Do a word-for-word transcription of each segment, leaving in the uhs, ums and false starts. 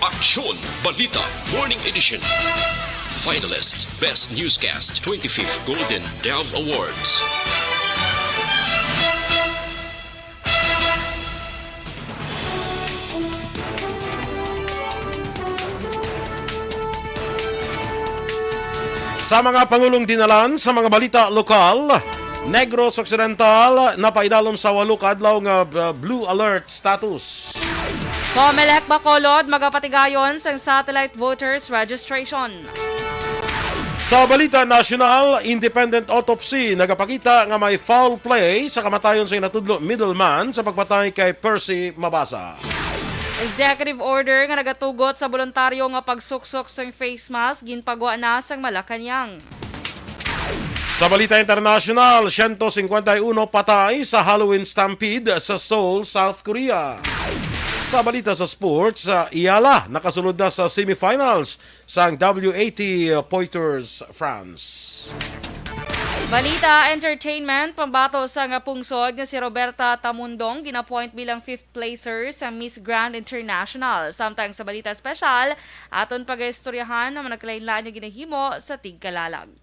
Aksyon Balita Morning Edition. Finalist, Best Newscast, twenty-fifth Golden Dove Awards. Sa mga pangulong dinalan sa mga balita lokal, Negros Occidental napaidalom sa walo ka adlaw nga, uh, blue alert status. Comelec Bacolod magapatigayon sang satellite voters registration. Sa balita nasyonal, independent autopsy nagapakita nga may foul play sa kamatayon sa ginatudlo middleman sa pagpatay kay Percy Mabasa. Executive order nga nagatugot sa boluntaryo nga pagsuksok sang face mask ginpagwa na sang Malacañang. Sa balita internasyonal, siyento cincuenta y uno patay sa Halloween stampede sa Seoul, South Korea. Sa balita sa sports, sa Iyala nakasulod na sa semifinals sang W A T Poiters France. Balita entertainment, pambato sang pungsod nga si Roberta Tamundong gin-appoint bilang fifth placer sa Miss Grand International. Samtang sa balita espesyal, aton pagaistoryahan ang mga nagkalain-lain nga ginahimo sa tigkalalag.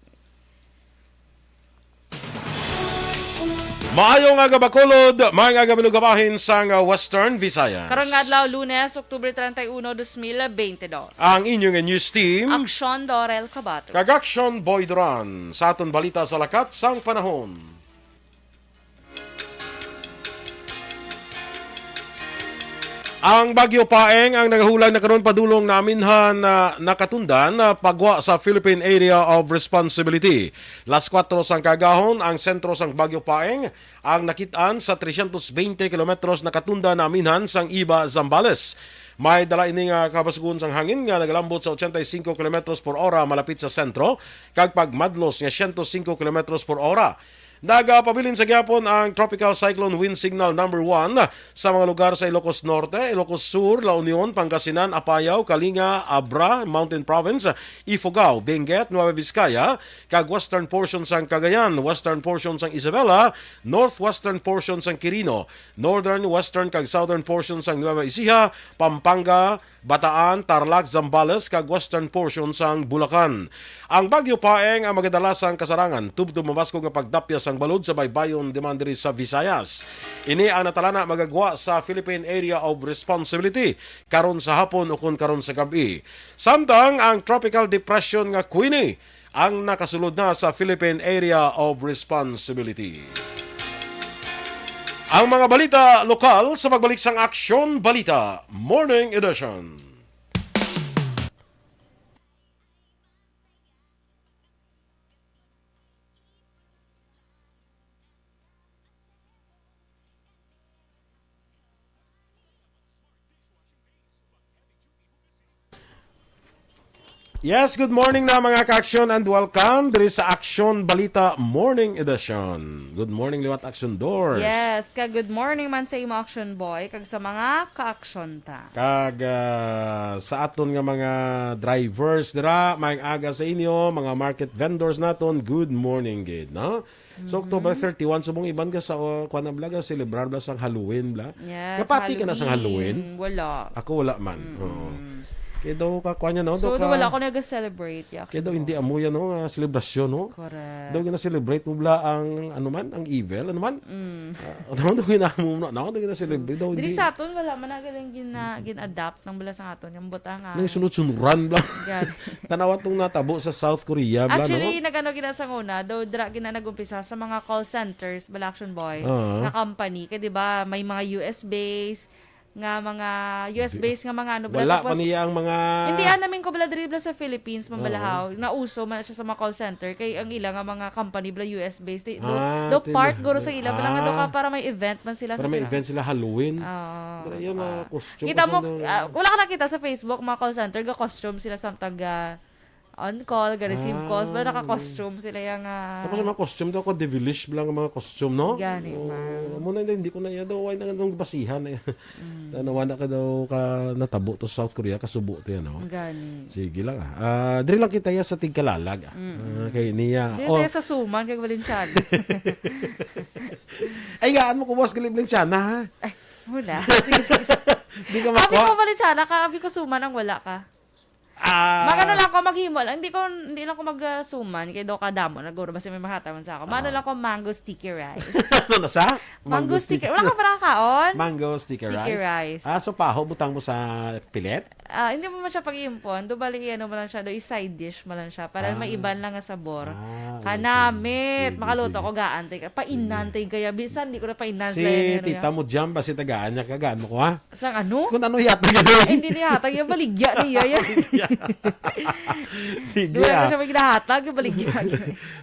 Maayong aga, Bacolod, maayong aga, mga kabahin sang, uh, Western Visayas. Karon nga adlaw, Lunes, Oktubre treinta y uno, dos mil veinte dos. Ang inyong news team, Aksyon Dorel Cabato kag Aksyon Boy Duran, sa aton balita sa lakat sang panahon. Ang Bagyo Paeng ang nagahulag na karon padulong naminhan na nakatundan na pagwa sa Philippine Area of Responsibility. Las kuwatro sang kaagahon ang sentro sang Bagyo Paeng ang nakit-an sa trescientos veinte kilometros nakatunda naminhan sang Iba, Zambales. May dala ini nga kabasgon sang hangin nga nagalambot sa ochenta y cinco kilometros por ora malapit sa sentro kag pagmadlos nga siyento singko kilometros por ora. Nagapabilin sa gihapon ang Tropical Cyclone Wind Signal Number One sa mga lugar sa Ilocos Norte, Ilocos Sur, La Union, Pangasinan, Apayao, Kalinga, Abra, Mountain Province, Ifugao, Benguet, Nueva Vizcaya, kag western portion sang Cagayan, western portion sang Isabela, northwestern portion sang Quirino, northern, western, kag southern portion sang Nueva Ecija, Pampanga, Bataan, Tarlac, Zambales, kag western portion sang Bulacan. Ang Bagyo Paeng ang magadala sang kasarangan tubtob mabaskog nga pagdapyas sang balod sa baybayon demand diri sa Visayas. Ini ang natalana magagwa sa Philippine Area of Responsibility karon sa hapon ukon karon sa gab-i. Samtang ang Tropical Depression nga Queenie ang nakasulod na sa Philippine Area of Responsibility. Ang mga balita lokal sa pagbalik sang Aksyon Balita Morning Edition. Yes, good morning na, mga ka-aksyon, and welcome diri sa Aksyon Balita Morning Edition. Good morning liwat, Aksyon Dors. Yes, ka good morning man sa imo, Aksyon Boy, kag sa mga ka-aksyon ta. Kag, ah, sa aton nga mga drivers dira, maayong aga sa inyo, mga market vendors naton, good morning gid, no? So, October thirty-one, subong iban ka sa, uh, kuwan na bala, ga celebrar bala sang Halloween bala. Yes, kapati ka na sang Halloween? Wala. Ako wala man. Oo. Kaya daw ka, kuwan niya, no? So, daw ka, wala ko nag-celebrate, kaya daw hindi amo yan, no, nga selebrasyon, no? Correct. Daw gina-celebrate mo bala ang, ano man, ang evil, ano man? Mm. Ah, daw, daw gina-, mo na, no? Daw gina-celebrate, daw diri hindi. Sa aton, wala man na galing gina-, gin-adapt nang bala sa aton, yung butang, ah. Nang sunod-sunuran bala. Gani. Tanawa tong natabo sa South Korea, bala, no? Actually, nag-ano gina sa una, daw dira gina nag-umpisa sa mga call centers, bala, Action Boy, Oo. Nga company. Kay, di ba, may mga U S base, nga mga U S base nga mga ano, bala, wala tapos pa niya ang mga hindi, ah, namin ko bala diri bala sa Philippines, Oo. Mambalahaw, nauso man siya sa mga call center, kay ang ila nga mga company bala U S base, di, do, Ah, do part tini-, guro sa ila, bala nga do ka ah. Para may event man sila Para sa may sila. Event sila, Halloween. Oo. Pero yung mga Ah. Costume Kita kasi mo, na ah, wala ka nakita sa Facebook, mga call center, ga-costume sila samtang ga on call, ga-receive Ah. Calls, pero naka-costume sila yung, ah, Tapos yung mga costume daw ko, devilish lang ang mga costume, no? Gani, Oo, ma'am. Muna hindi, hindi ko na iya daw, why na nang basihan na yan? Mm. Na, nawa na ka daw ka natabo to sa South Korea, kasubo to yan, no? Gani. Sige lang, ah. Ah, diri lang kita ya sa tigkalalag, ah. Mm-mm. Ah, kay niya. Diri Oh. Tayo sa Suman, kay Valenciana. Ay, gaan mo, kuwas gali Valenciana, ha? Ay. Wala. Sige, sige, sige. Di ka Abi ko, makuha. Valenciana ka. Abi ko, suman ang wala ka. Ah. Magano lang ko, maghimo lang. Hindi ko, hindi lang ko mag-, ah, suman. Kaya daw ka damo na guro. Basta may makataman sa ako. Mano Ah. lang ko, mango sticky rice. Ano na sa? Mango Mango sticky. sticky. Wala ka para kaon? Mango sticky Sticky rice. rice. Ah, so paho, butang mo sa pilit? Ah, hindi mo man siya pag-iimpon. Do bali, ano mo lang siya, do i-side dish mo lang siya. Para may Ah. iban lang nga sabor. Ah, okay. Kanamit. Sige, Makaluto sige. ko, gaantay ka. Painantay Sige. kaya. Bisan, di ko na painantay. Si ano, ano, Tita ano. mo dyan ba si tagaan niya? Kagaan mo ko, ha? Sang ano? Kung ano yata yun. Ay, hindi niya hatag. Yung baligya niya yan. Sige, Doon na ah. siya may ginahatag, yung baligya.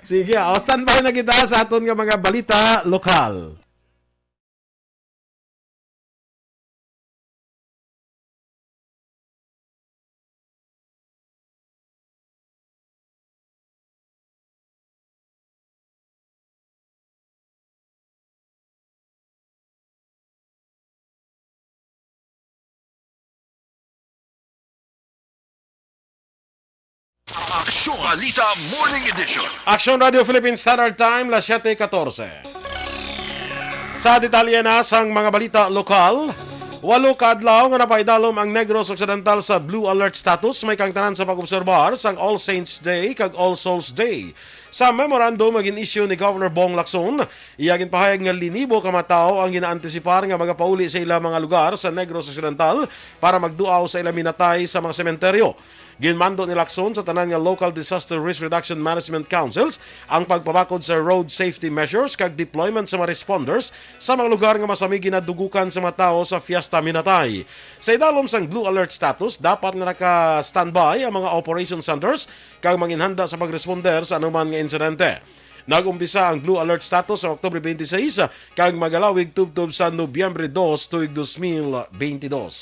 Sige, ah. O, standby na kita sa aton nga mga balita lokal. Aksyon Balita Morning Edition. Aksyon Radio Philippine Standard Time, las siete catorce. Sa detalye na sang mga balita lokal, walo ka adlaw nga napaidalom ang Negros Occidental sa blue alert status, may kaangtanan sa pag-obserbar sang All Saints Day kag All Souls Day. Sa memorandum nga gin-issue ni Governor Bong Lacson, iya ginpahayag nga linibo ka mga tawo ang ginaantisipar nga magapauli sa ila mga lugar sa Negros Occidental para magduaw sa ila minatay sa mga sementeryo. Ginmando ni Lacson sa tanan nga local disaster risk reduction management councils ang pagpabakod sa road safety measures kag deployment sa mga responders sa mga lugar nga masami ginadugukan sa mga tawo sa Fiesta Minatay. Sa idalom sang blue alert status, dapat nga naka-standby ang mga operation centers kag manginhanda sa pagresponder sa anuman nga insidente. Nag-umpisa ang blue alert status sa Oktubre twenty-six kag magalawig tubtob sa Nobyembre dos, tuig dos mil bentidós.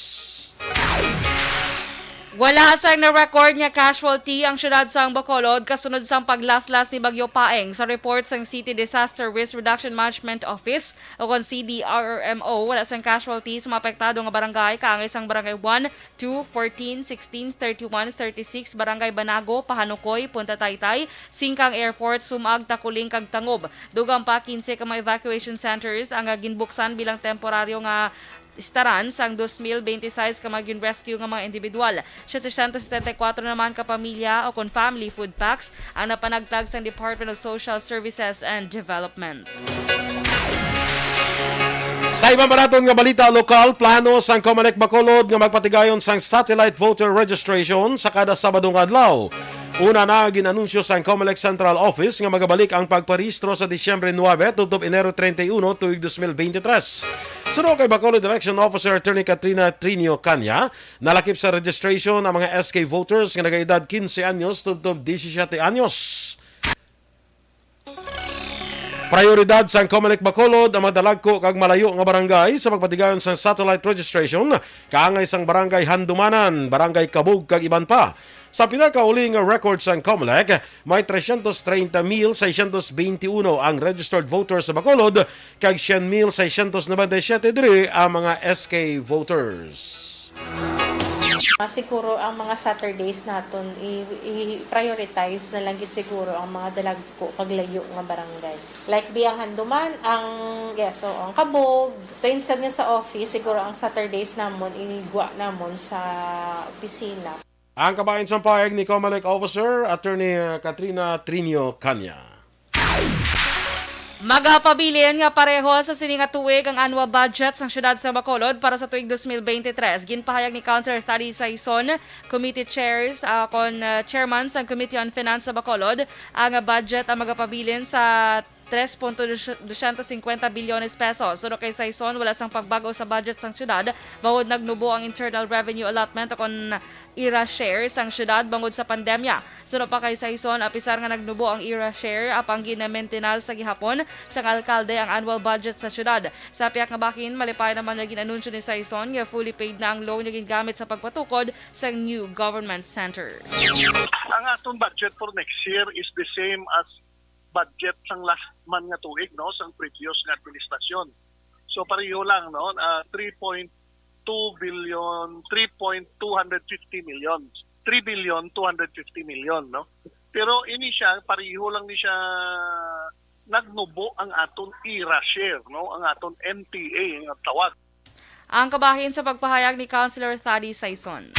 Wala sang na-record nga casualty ang siyudad sang Bacolod kasunod sang paglaslas ni Bagyo Paeng. Sa report sang City Disaster Risk Reduction Management Office, o kon C D R R M O, wala sang casualty sa mga apektado nga barangay, kaangay sang Barangay one, two, fourteen, sixteen, thirty-one, thirty-six, Barangay Banago, Pahanukoy, Punta Taytay, Singkang Airport, Sumag, Taculing, kag Tangub. Dugang pa, quince ka mga evacuation centers ang, ah, ginbuksan bilang temporaryo nga istaran sang dos mil benti sais ka mga gin-rescue nga mga individual. Setecientos setenta y cuatro naman ka pamilya o kon family food packs ang napanagtag sang Department of Social Services and Development. Sa iban pa naton nga balita lokal, plano sang Comelec Bacolod nga magpatigayon sang satellite voter registration sa kada Sabado nga adlaw. Una na, gin-anunsyo sang Comelec Central Office nga magabalik ang pagparehistro sa Disyembre nuebe tubtob Enero treinta y uno, tuig dos mil beintitrés. Suno kay Bacolod Election Officer Attorney Katrina Trinio Canya, nalakip sa registration ang mga S K voters nga nagaedad quince anyos tubtob diecisiete anyos. Prioridad sang Comelec Bacolod ang mga dalagko kag malayo nga barangay sa pagpatigayon sang satellite registration, kaangay sang Barangay Handumanan, Barangay Kabug, kag iban pa. Sa pinakauli nga record sang Comelec, may trescientos treinta mil seiscientos veintiuno ang registered voters sa Bacolod, kag cien mil seiscientos noventa y siete diri ang mga S K voters. Ah, siguro ang mga Saturdays naton, i-, i-prioritize na lang gid siguro ang mga dalagko kag layo nga barangay. Like, biyang Handuman, ang, yes, so, ang Kabog. So, instead nga sa office, siguro ang Saturdays namon, igwa namon sa opisina. Ang kabahin sang pahayag ni Comelec Officer Attorney Katrina Trinio Canya. Magapabilin nga pareho sa sini nga tuig ang annual budget sang siyudad sa Bacolod para sa tuig dos mil beintitrés. Ginpahayag ni Councilor Thady Saison, Committee Chairs, ah, kon, ah, Chairman sang Committee on Finance sa Bacolod, ang budget ang magapabilin sa tres punto doscientos cincuenta bilyones pesos. Suno kay Saison, wala sang pagbag-o sa budget sang siyudad, bangod nagnubo ang internal revenue allotment o kon ira share sang siyudad bangod sa pandemya. Suno pa kay Saison, apisar nga nagnubo ang ira share, apang ginamentenar sa gihapon sang alkalde ang annual budget sa siyudad. Sa piyak nga bahin, malipay naman nga gin-anunsyo ni Saison nga fully paid na ang loan nga gingamit sa pagpatukod sang new government center. Ang aton budget for next year is the same as budget sang last man nga tuig, no, sang previous nga administrasyon. So, pareho lang, no, ah, three point two billion, three point two hundred fifty million, three billion two hundred fifty million, no? Pero ini siya, pareho lang ni siya, nagnubo ang aton ira share, no, ang aton N T A nga tawag. Ang kabahin sa pagpahayag ni Councilor Thady Saison.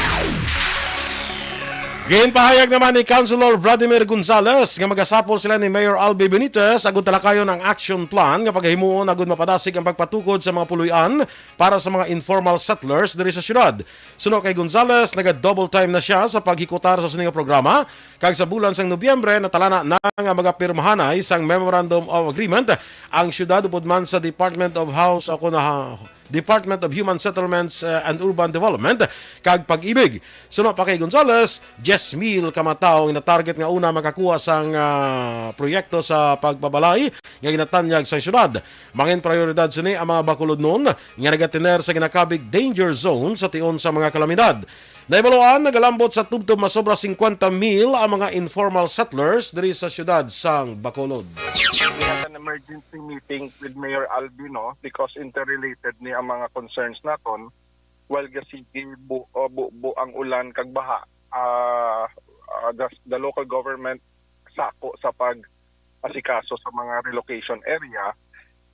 Ginpahayag naman ni Councilor Vladimir Gonzales nga magasapol sila ni Mayor Albi Benitez agud talakayon ang action plan nga paghimuon agud mapadasig ang pagpatukod sa mga puloy-an para sa mga informal settlers diri sa syudad. Suno kay Gonzales, naga-double time na siya sa paghikutar sa sini nga programa, kag sa bulan sang Nobyembre natalana na nga magapirmahanay sang Memorandum of Agreement ang syudad upod man sa Department of House o kon, ah, Department of Human Settlements, uh, and Urban Development kag Pag-ibig. Suno pa kay Gonzales, diyes mil ka mga tawo ang na-target nga una makakuha sang, ah, proyekto sa pagpabalay nga ginatanyag sa syudad. Mangin prioridad sini ang mga Bacolodnon nga nagatener sa ginakabig danger zone sa tion sa mga kalamidad. Nahibaluan, nagalambot sa tubtob masobra singkwenta mil ang mga informal settlers diri sa syudad sang Bacolod. We had an emergency meeting with Mayor Albi, no, because interrelated ni ang mga concerns naton. While gasigi bu, uh, bu, bu ang ulan kag baha, ah, ah, the, the local government sako sa pag asikaso sa mga relocation area,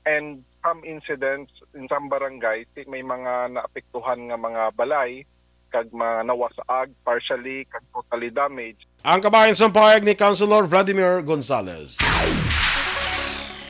and some incidents in some barangay, ti-, may mga naapektuhan nga mga balay kag mga nawasaag partially kag totally damaged. Ang kabahin sa pahayag ni Councilor Vladimir Gonzales.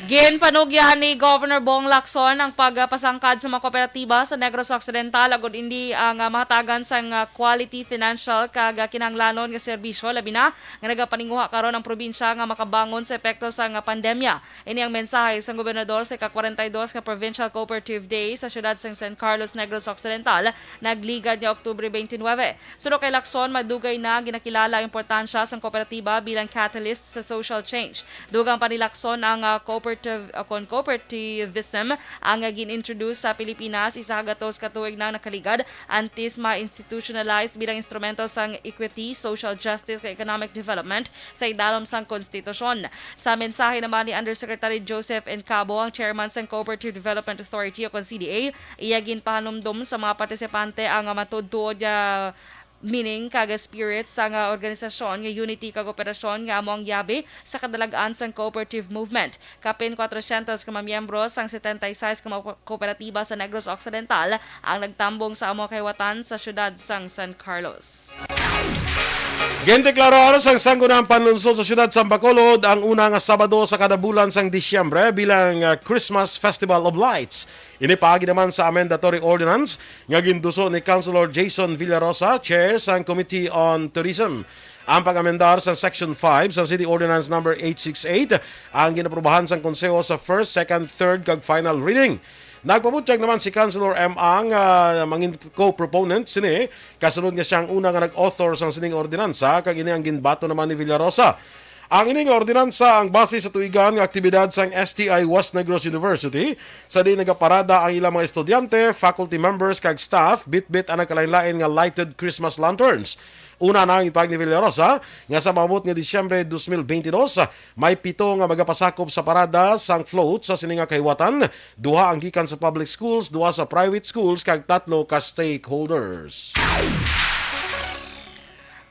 Ginpanugyan ni Governor Bong Lacson ang pagpasangkad sa mga kooperatiba sa Negros Occidental agud indi ang, ah, mahatagan sang, ah, quality financial kag, ah, kinahanglanon nga serbisyo, labi na nga nagapaninguha karon ang probinsya nga makabangon sa epekto sang, ah, pandemya. Ini ang mensahe sang gobernador sa ika-kwarenta y dos nga Provincial Cooperative Day sa siyudad sang San Carlos, Negros Occidental, nagligad nga Oktubre twenty-nine. Suno kay Lacson, madugay na ginakilala ang importansya sang kooperatiba bilang catalyst sa social change. Dugang pa ni Lacson, ang, ah, cooperative, ah, kon cooperativism ang, ah, gin-introduce sa Pilipinas isa ka gatos ka tuig nang nakaligad, antes ma-institutionalize bilang instrumento sang equity, social justice, kag economic development sa idalom sang konstitusyon. Sa mensahe naman ni Undersecretary Joseph Encabo, ang chairman sang Cooperative Development Authority o kon C D A, iya ginpahanumdom sa mga partisipante ang matuod-tuod nga meaning kag spirit sang organisasyon nga unity kag kooperasyon nga amo ang yabi sa kadalag-an sang cooperative movement. Kapin kwatrocientos ka mga miyembro sang setenta y seis ka mga ko-, kooperatiba sa Negros Occidental ang nagtambong sa amo kahiwatan sa siyudad sang San Carlos. Gindeklarar sang Sangguniang Panlunsod sa Siyudad sang Bacolod ang una nga Sabado sa kada bulan sang Disyembre bilang, ah, Christmas Festival of Lights. Ini paagi naman sa amendatory ordinance nga ginduso ni Councilor Jason Villarosa, chair sang Committee on Tourism. Ang pag-amendar sa Section five sa City Ordinance Number eight six eight ang ginaprobahan sang Konseho sa first, second, third, kag final reading. Nagpabutyag naman si Councilor M. Ang, ah, mangin co-proponent sini, kasunod nga siya ang una nga nag-author sang sining ordinansa, kag ini ang ginbaton naman ni Villarosa. Ang ini nga ordinansa ang base sa tuigan nga aktibidad sang S T I West Negros University, sa diin nagaparada ang ilang mga estudyante, faculty members, kag staff, bitbit ang nagkalain-lain nga lighted Christmas lanterns. Una na ang ipag ni Villarosa nga sa maabot nga Disyembre dos mil bentidós, may pito nga magapasakop sa parada sang float sa sini nga kahiwatan, duha ang gikan sa public schools, duha sa private schools, kag tatlo ka stakeholders.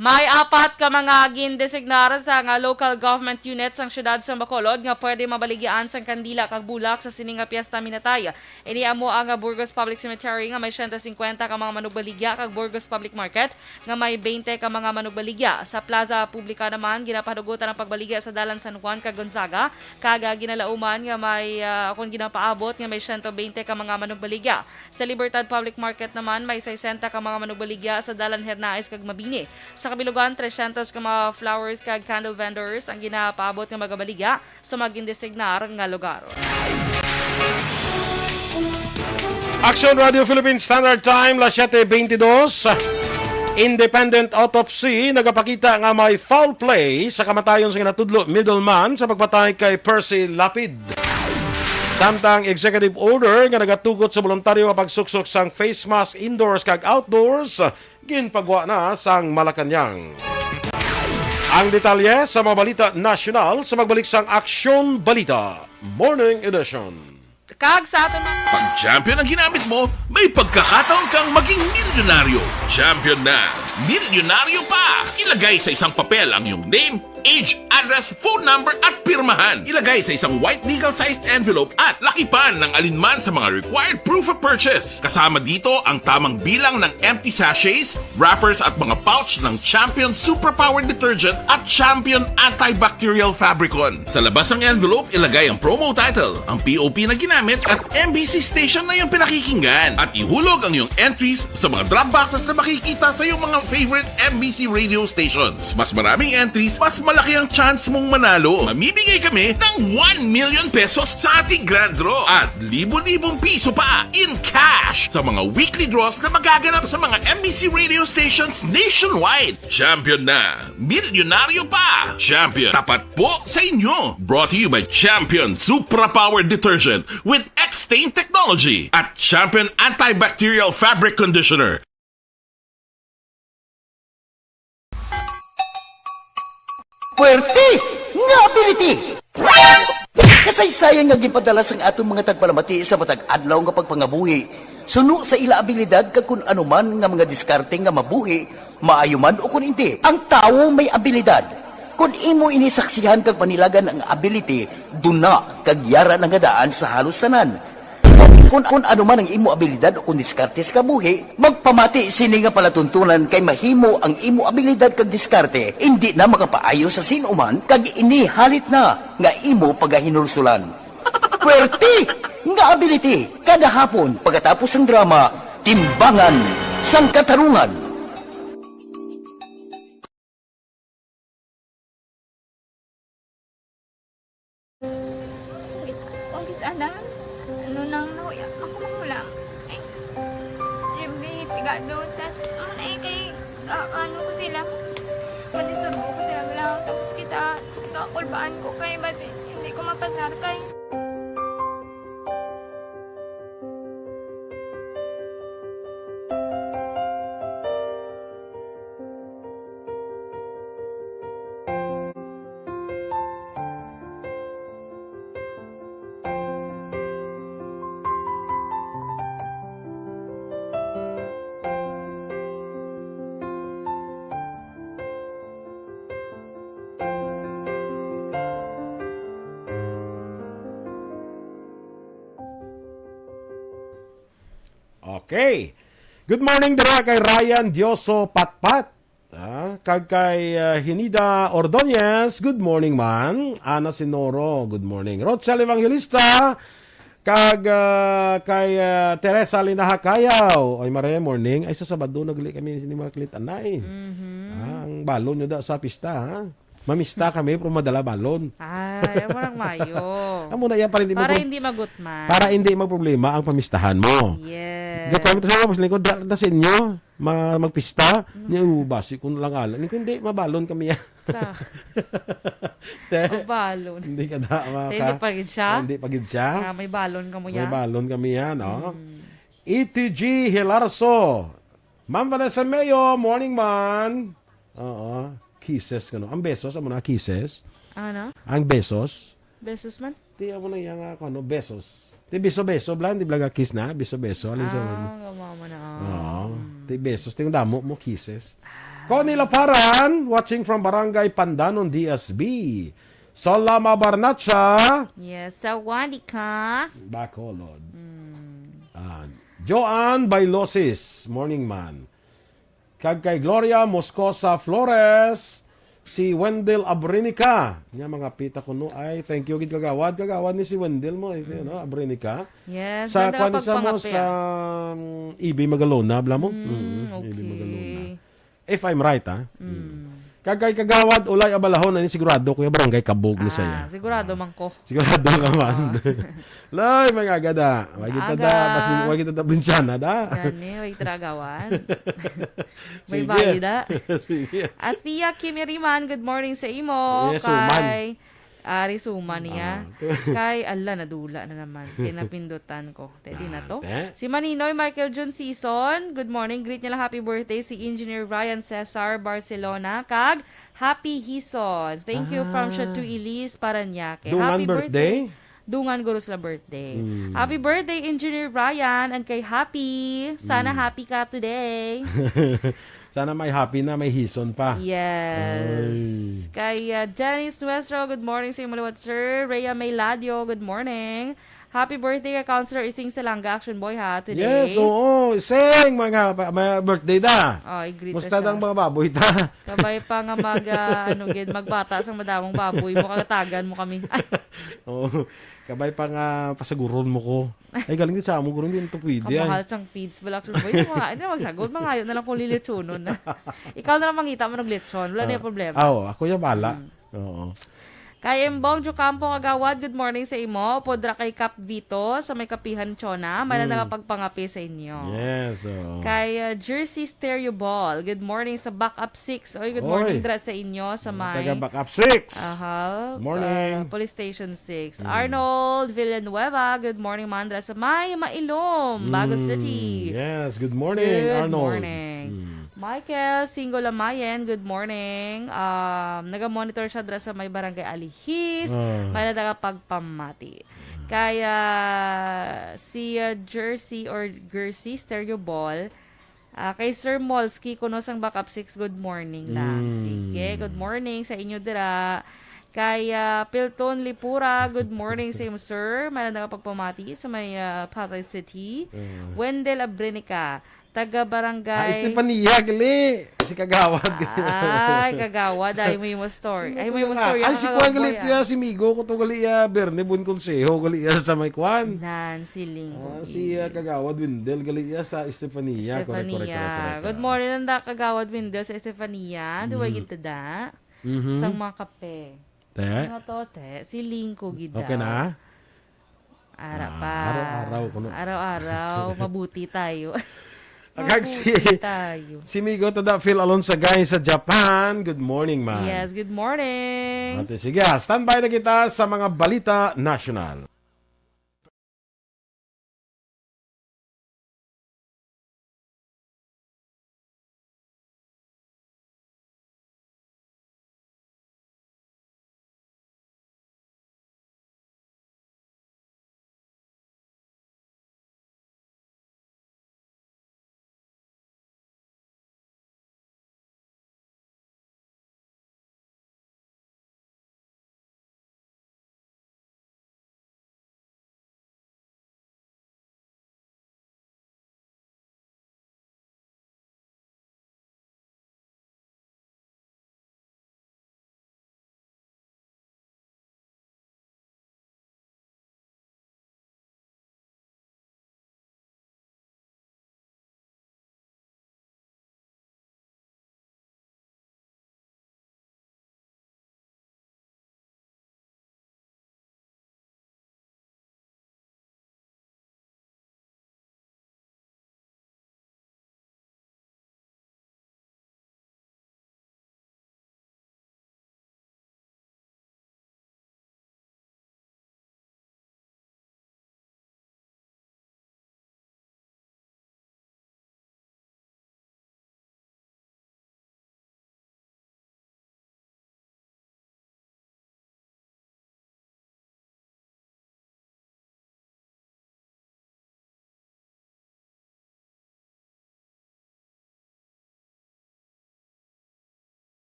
May apat ka mga gindesignar sa nga local government units sang siyudad sang Bacolod nga pwede mabaligyaan sang kandila kag bulak sa sini nga piyesta minatay. Ini amo ang Burgos Public Cemetery nga may siyento singkwenta ka mga manugbaligya kag Burgos Public Market nga may beinte ka mga manugbaligya. Sa Plaza Publica naman, ginapanugutan ang pagbaligya sa Dalan San Juan kag Gonzaga, kag, ah, ginalauman nga may, ah, kon ginapaabot nga may siyento beinte ka mga manugbaligya. Sa Libertad Public Market naman, may sesenta ka mga manugbaligya sa Dalan Hernaez kag Mabini. Sa kabilugan, trescientos ka mga flowers kag candle vendors ang ginapaabot nga magabaligya sa mga gindesignar nga lugar. Action Radio Philippine Standard Time, las siete veintidós. Independent autopsy nagapakita nga may foul play sa kamatayon sa ginatudlo middleman sa pagpatay kay Percy Lapid. Samtang executive order nga nagatugot sa boluntaryo nga pagsuksok sang face mask indoors kag outdoors, ginpagwa na sang Malacañang. Ang detalye sa mga balita nasyonal sa magbalik sang Aksyon Balita Morning Edition. Kag sa aton mga Pag champion ang ginamit mo, may pagkakataon kang maging milyonaryo. Champion na, milyonaryo pa! Ilagay sa isang papel ang iyong name, Age, address, phone number at pirmahan. Ilagay sa isang white legal-sized envelope at lakipan ng alinman sa mga required proof of purchase. Kasama dito ang tamang bilang ng empty sachets, wrappers at mga pouch ng Champion Superpower Detergent at Champion Antibacterial Fabricon. Sa labas ng envelope, ilagay ang promo title, ang P O P na ginamit at M B C station na iyong pinakikinggan. At ihulog ang iyong entries sa mga drop boxes na makikita sa iyong mga favorite M B C radio stations. Mas maraming entries, mas malaki ang chance mong manalo. Mamimigay kami ng one million pesos sa ating grand draw at libo-libong piso pa in cash sa mga weekly draws na magaganap sa mga M B C radio stations nationwide. Champion na! Milyonaryo pa! Champion, tapat po sa inyo! Brought to you by Champion Supra Power Detergent with X-Stain Technology at Champion Antibacterial Fabric Conditioner. Puwerte nga ability! Kasaysayan nga ginpadala sang aton mga tagpalamati sa matag adlaw nga pagpangabuhi, suno sa ila abilidad kag kun ano man nga mga diskarte nga mabuhi, maayo man o kun indi. Ang tawo may abilidad. Kun imo ini saksihan kag panilagan ang ability, duna kag yara na nga daan sa halos tanan. Kun, kun ano man ang imo abilidad o kun diskarte sa kabuhi, magpamati sini nga palatuntunan kay mahimo ang imo abilidad kag diskarte indi na makapaayo sa sin-o man kag ini halit na nga imo pagahinulsulan. Puwerte nga ability kada hapon pagkatapos sang drama, Timbangan sang Katarungan. Ang gis-, ang gis-ana, ano nang nahuya, ako manghulam. Ay, siyempre, pigado, tas, ano na eh, kay, ah, ano ko sila, madisturbo ko sila, bala, tapos kita, kakulbaan ko kay, basi, hindi ko mapasar kay. Okay. Good morning dira kay Ryan Dioso Patpat. Ah, kag kay, ah, Hinida Ordonez, good morning man. Ana Sinoro, good morning. Rochelle Evangelista, kag, ah, kay, ah, Teresa Linaha Cayaw. Ay, Mare, morning. Ay, sa Sabado, nagli kami ni mga kilit anay. Mhm. Ah, ang balon nyo da sa pista, ha? Mamista kami, pero madala balon. Ay, amo nang mayo. Amo na yan, para hindi Para magpro-, hindi magutman. Para hindi magproblema ang pamistahan mo. Yes. Gato kami sa mga Muslim ko, dra-, da sa inyo, ma-, magpista, Mm. niya, "Oh, basi ko lang ala." Ni ko, "Hindi, mabalon kami yan." Sa Te, Mabalon. hindi ka na, mga Te, hindi ka pa gid siya? Ah, hindi pa gid siya? Ah, may balon ka mo May yan? balon kami yan, oh. Mm. E T G Hilarso. Ma'am Vanessa Mayo, morning, man. Oo. Kisses, ano? Ang besos, amo na, kisses? Ano? Ang besos? Besos man? Ti, amo na yang, ah, ano, besos. Ti beso-beso, blan, di bla ga kiss na? Beso-beso, alin sa Ah, nga mama na, ah. Oo. Mm. Ti besos, ti damo mo, kisses. Ah. Connie Laparan, watching from Barangay Pandanon, D S B. Solama Barnacha. Yes, sawadika. Bacolod. Mm. Ah, Joanne Bailosis, morning, man. Kag kay Gloria Moscosa Flores, si Wendell Abrinica. Nga mga pita kuno ay, thank you gid, kagawad. Kagawad ni si Wendell mo, eh, Mm. no, Abrinica. Yes, Sa ganda kuwan ka sa mo, pagpangape, sa, ah. um, E B Magalona, bla mo? Mm, Mm, E B okay. Magalona. If I'm right, ha? Mm. Mm. Kag kay Kagawad Ulay Abalahon, ani sigurado, kuya, Barangay Kabog ni Ah, saya. sigurado Ah. man ko. Sigurado ka man. Ah. Lay, mga agad, ah. Wag kita da, Aga. basi, wag kita da, Blinchana, da. Gani, wag tragawan. May Sige. bayad, ah. Sige. Athea Kimiriman, good morning sa imo. Yes, Kay, man. Ari, suma niya. Ah. Kay, ala, nadula na naman. Kay napindutan ko. Te, di na Ah, to. te. Si Maninoy Michael Jun Season, good morning. Greet niya lang happy birthday si Engineer Ryan Cesar Barcelona. Kag, happy hison. Thank you from Ah. Chateau Elise, Parañaque. Dungan Happy birthday? birthday. Dungan guro sila birthday. Hmm. Happy birthday, Engineer Ryan, and kay Happy. Sana Hmm. happy ka today. Sana may happy na, may hison pa. Yes. Ay. Kay, uh, Dennis Nuestro, good morning sa imo liwat, sir. Rhea May Ladio, good morning. Happy birthday kay Counselor Ising Salanga, Action Boy, ha, today. Yes, oo. Ising, mga, mga birthday da. Oh, i-greet Musta siya. Dang mga baboy ta? Kabay pa nga mag, ah, ano gid, magbata sang madamong baboy mo, kagatagan mo kami. Oo. Kabay pa nga pasaguron mo ko. Ay, galing din sa amo, guro, hindi na to pwede, ay. Kamahal sang feeds, bala, Action Boy. Yung mga, ano, magsagol, mangayo na lang kung lilitsunon na. Ikaw na lang mangita mo ng lechon, wala na yung problema. Ah, oo, ako yung bala. Mm. Oo. Kay Embong Jucampo Kagawad, good morning sa imo. Upod ra kay Kap Vito sa may Kapihan, Chona. May na Mm. nakapagpangape sa inyo. Yes, oo. Kay, uh, Jersey Stereo Ball, good morning sa Backup Six. Oy, good morning Oy. dra sa inyo sa Mga may taga Backup Six. Aha. Morning. Uh, Police Station Six. Mm. Arnold Villanueva, good morning, mandra sa may Mailom, Bago Mm, City. Yes, good morning, Good Arnold. morning. Mm. Michael Singo Lamayen, good morning. Um, naga-monitor siya dra sa may Barangay Alihis. Ah. May na pagpamati. Kaya si, uh, Jersey or Jersey Stereo Ball, ah, kay Sir Molski, kuno sang Backup Six, good morning lang. Mm. Sige, good morning sa inyo dira. Kay, ah, Pilton Lipura, good morning sa imo, sir. May na pagpamati sa may, ah, Pasay City. Mm. Wendell Abrenica, taga Barangay Ah, Estefania, gali. Si Kagawad. Ay, Kagawad, ay mo yung story. Sino Ay mo to yung na nga? story, Ay, ang si Kagawad Kuan gali Boy, tiya, ah. si Migo ko to gali, ah, Berne Buen Consejo, gali, ah, sa may Kuan. Nan, si Ling Ah, Kuan. si, ah, Kagawad Wendell, gali, ah, sa Estefania. Correct, correct, Estefania. correct, correct, Good ah. morning, nanda, Kagawad Wendell sa Estefania. Duway Mm. gid tada. Mhm. Sang mga kape. Te? Ano to, te? Si Ling ko gid Okay daw. na? Ara Ah, pa. araw-araw kuno. Araw-araw, mabuti tayo. Agag si, Mabuti tayo. si Migo Tada Phil Alonsagay sa Japan. Good morning, man. Yes, good morning. Ate, sige, ah, standby na kita sa mga balita national.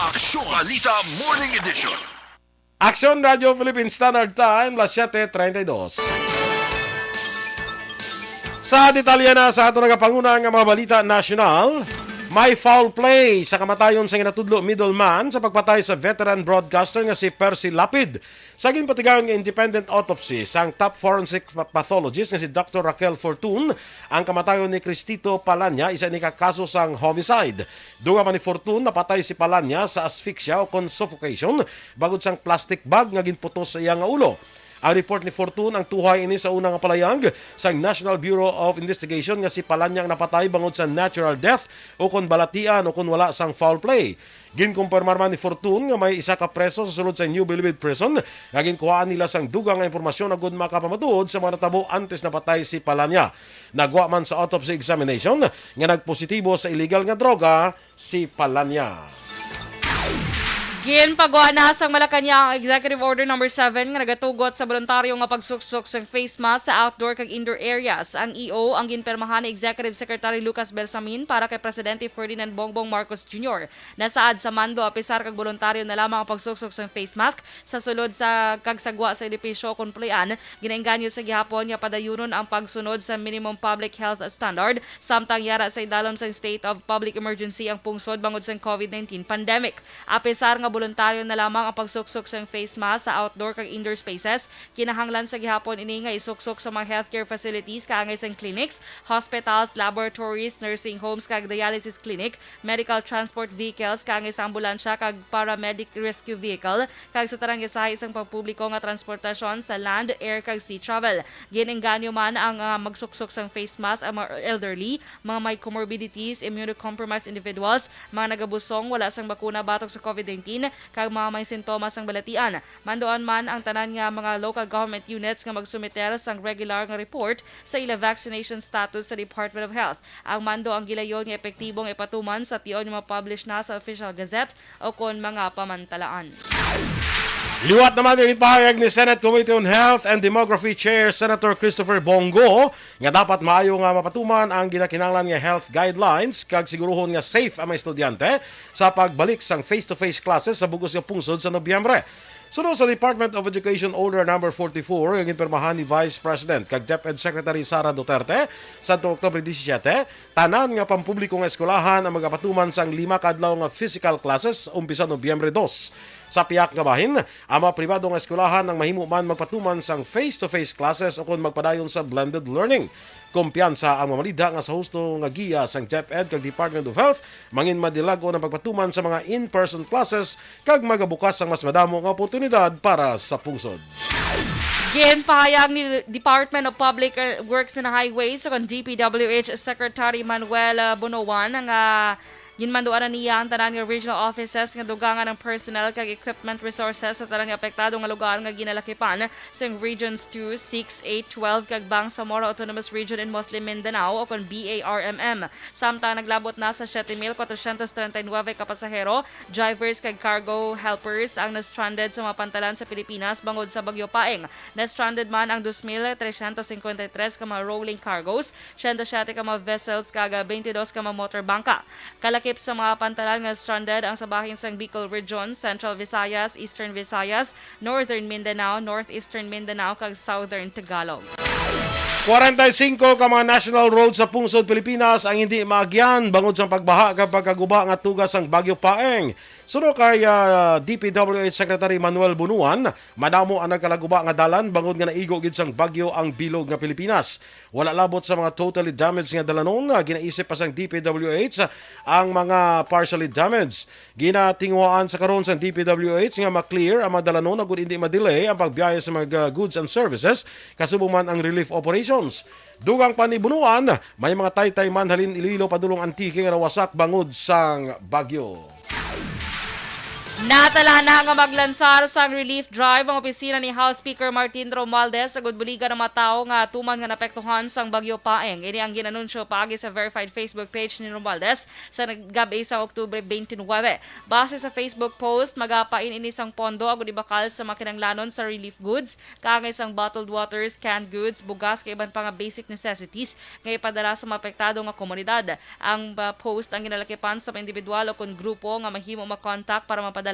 Aksyon Balita Morning Edition. Aksyon Radyo Philippine Standard Time, las siete treinta y dos. Sa detalye na sa ato nagapanguna nga mga balita nasyonal, may foul play sa kamatayon sa ginatudlo middleman sa pagpatay sa veteran broadcaster nga si Percy Lapid. Sa ginpatigayon nga independent autopsy sang top forensic pa-, pathologist nga si Doctor Raquel Fortun, ang kamatayon ni Cristito Palanya isa ini ka kaso sang homicide. Dunga pa ni Fortun, napatay si Palanya sa asphyxia o kon suffocation bangod sang plastic bag nga ginputos sa iya nga ulo. Ang report ni Fortun ang tuhay ini sa una nga palayag sang National Bureau of Investigation nga si Palanya ang napatay bangod sa natural death o kon balatian o kon wala sang foul play. Ginkumpirmar man ni Fortun nga may isa ka preso sa sulod sa New Bilibid Prison nga ginkuhaan nila sang dugang nga impormasyon agud makapamatuod sa mga natabo antes napatay si Palanya. Nagwa man sa autopsy examination nga nagpositibo sa illegal nga droga si Palanya. Ginpagwa na sang Malacañang ang Executive Order Number Seven nga nagatugot sa boluntaryo nga pagsuksok sang face mask sa outdoor kag indoor areas. Ang E O ang ginpirmahan ni Executive Secretary Lucas Bersamin para kay Presidente Ferdinand Bongbong Marcos Junior. Nasaad sa mando, apisar kag boluntaryo na lamang ang pagsuksok sang face mask sa sulod sa kag sagwa sa edipisyo kon pulian. Ginaengganyo sa gihapon nga padayunon ang pagsunod sa minimum public health standard, samtang yara sa idalom sang state of public emergency ang pungsod bangod sang COVID nineteen pandemic. Apisar nga boluntaryo na lamang ang pagsuksok sang face mask sa outdoor kag indoor spaces, kinahanglan sa gihapon ini nga isuksok sa mga healthcare facilities kaangay sang clinics, hospitals, laboratories, nursing homes, kag dialysis clinic, medical transport vehicles kaangay sa ambulansya kag paramedic rescue vehicle, kag sa tanang isahay sang pampubliko nga transportasyon sa land, air, kag sea travel. Ginengganyo man ang, ah, magsuksok sang face mask ang mga elderly, mga may comorbidities, immunocompromised individuals, mga nagabusong, wala sang bakuna batok sa COVID nineteen, kag mga may sintomas sang balatian. Manduan man ang tanan nga mga local government units nga magsumiter sang regular nga report sa ila vaccination status sa Department of Health. Ang mando ang gilayon nga epektibo nga ipatuman sa tion nga ma-publish na sa Official Gazette o kon mga pamantalaan. Liwat naman ang ipahayag ni Senate Committee on Health and Demography Chair Senator Christopher Bong Go nga dapat maayo nga mapatuman ang ginakinahanglan nga health guidelines kag siguruhon nga safe ang mga estudyante sa pagbalik sang face-to-face classes sa bug-os nga pungsod sa Nobyembre. Suno sa Department of Education Order Number forty-four nga ginpirmahan ni Vice President kag DepEd Secretary Sara Duterte sa Oktubre disisiete, tanan nga pampubliko nga eskwelahan ang magapatuman sang lima ka adlaw nga physical classes umpisa Nobyembre dos. Sa pihak nga bahin, ang mga pribado nga eskwelahan ang mahimo man magpatuman sang face-to-face classes ukon magpadayon sa blended learning. Kumpiyansa ang mga malida nga sa husto nga giya sang DepEd kag Department of Health, mangin madilag-on ang pagpatuman sa mga in-person classes kag magabukas ang mas madamo nga oportunidad para sa pungsod. Ginpahayag ni Department of Public Works and Highways o kon D P W H Secretary Manuel, ah, Bonoan nga ginmanduanan niya ang tanan nga regional offices nga dugangan ang personnel kag equipment resources sa tanan nga apektado nga lugar nga ginalakipan sang Regions two, six, eight, twelve kag Bangsamoro Autonomous Region in Muslim Mindanao o kon B A R M M. Samtang naglabot na sa siete mil kwatrocientos treinta y nueve ka pasahero, drivers kag cargo helpers ang na-stranded sa mga pantalan sa Pilipinas bangod sa Bagyo Paeng. Na-stranded man ang dos mil trescientos cincuenta y tres ka mga rolling cargos, siyento siete ka mga vessels, kag twenty-dos ka mga motor bangka. Kalakip sa mga pantalan nga stranded ang sa bahin sang Bicol Region, Central Visayas, Eastern Visayas, Northern Mindanao, Northeastern Mindanao, kag Southern Tagalog. Kwarenta y singko ka mga national roads sa pungsod Pilipinas ang hindi maagyan bangod sang pagbaha kag pagkaguba nga tuga sang Bagyo Paeng. Suno kay, ah, D P W H Secretary Manuel Bonoan, madamo ang nagkalaguba nga dalan bangod nga naigo gid sang bagyo ang bilog nga Pilipinas. Wala labot sa mga totally damaged nga dalanon nga ginaisip pa sang D P W H ang mga partially damaged. Ginatinguhaan sa karon sang D P W H nga ma-clear ang mga dalanon agud hindi ma-delay ang pagbiyahe sa mga goods and services, kasubong man ang relief operations. Dugang pa ni Bonoan, may mga taytay man halin Iloilo padulong Antique nga nawasak bangod sang bagyo. Natala na nga maglansar sang relief drive ang opisina ni House Speaker Martin Romualdez, agud buligan ang mga tawo nga atuman nga naapektuhan sang Bagyo Paeng. Ini ang gin-anunsyo paagi sa verified Facebook page ni Romualdez sa nag-, gab-i sang Oktubre twenty-nine. Base sa Facebook post, magapain ini sang pondo agud ibakal sa mga kinahanglanon sa relief goods, kaangay sang bottled waters, canned goods, bugas, kag iban pa nga basic necessities nga ipadala sa mga apektado nga komunidad. Ang, ah, post ang ginalakipan sa mga individual o kon grupo nga mahimo ma-contact para mapadalhan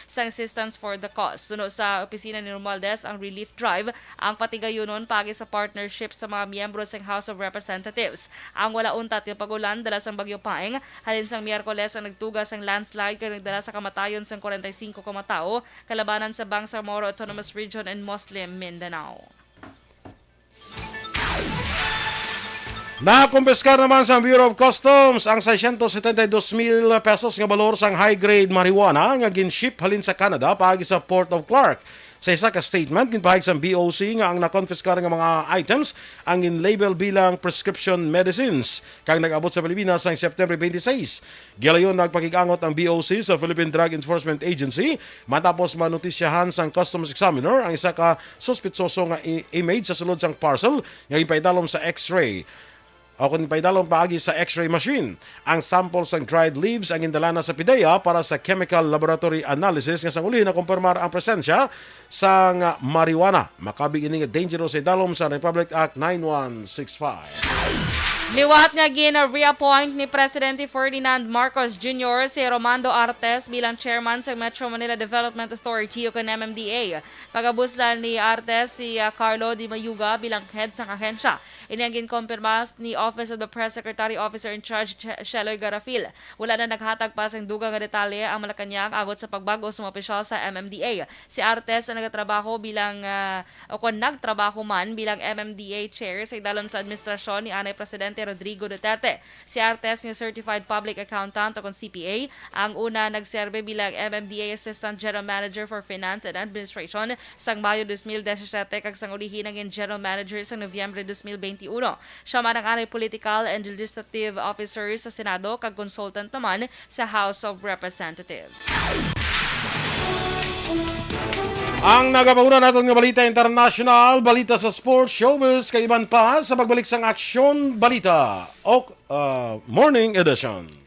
sang assistance for the cause. Suno sa opisina ni Romualdez, ang relief drive ang patigayunon paagi sa partnership sa mga miyembro sang House of Representatives. Ang wala untat nga pag-ulan dala sang Bagyo Paeng, halin sang Miyerkules ang nagtuga sang landslide kag nagdala sa kamatayon sang forty-five ka mga tawo, kalabanan sa Bangsamoro Autonomous Region and Muslim Mindanao. Nakumpiskar naman sa Bureau of Customs ang seiscientos setenta y dos mil pesos nga balor sang high-grade marijuana nga gin-ship halin sa Canada paagi sa Port of Clark. Sa isa ka statement, ginpahayag sang B O C nga ang nakonpiskar nga mga items ang gin-label bilang prescription medicines kag nag-abot sa Pilipinas sang September twenty-six. Gilayon nagpakig-angot ang B O C sa Philippine Drug Enforcement Agency matapos manotisyahan sang customs examiner ang isa ka suspitsoso nga i-, image sa sulod sang parcel nga ginpaidalom sa X-ray o kon ginpaidalom paagi sa X-ray machine. Ang sample sang dried leaves ang gindala na sa PDEA para sa chemical laboratory analysis nga sang uli nakumpirmar ang presensya sang marijuana. Makabig ini nga dangerous sa idalom sa Republic Act nine one six five. Liwat nga gin-reappoint ni Presidente Ferdinand Marcos Junior si Romando Artes bilang chairman sa Metro Manila Development Authority o kon M M D A. Pagabuslan ni Artes si, ah, Carlo Di Mayuga bilang head sang ahensya. Ini ang ginkompirma ni Office of the Press Secretary, Officer in Charge Che-, Sheloy Garafil. Wala na naghatag pa sang dugang nga detalye ang Malacañang agod sa pagbag-o sa mga opisyal sa M M D A. Si Artes ang nagatrabaho bilang, ah, o kon nagtrabaho man bilang M M D A chair sa idalom sa administrasyon ni anay Presidente Rodrigo Duterte. Si Artes nga certified public accountant o kon C P A, ang una nagserbe bilang M M D A Assistant General Manager for Finance and Administration sang Mayo dos mil disisyete kag sang ulihi nangin General Manager sang Nobyembre dos mil benti uno. Siya man ang anay political and legislative officer sa Senado kag consultant naman sa House of Representatives. Ang nagapauna naton nga balita international, balita sa sports, showbiz, kag iban pa sa pagbalik sang Aksyon Balita o, ah, Morning Edition.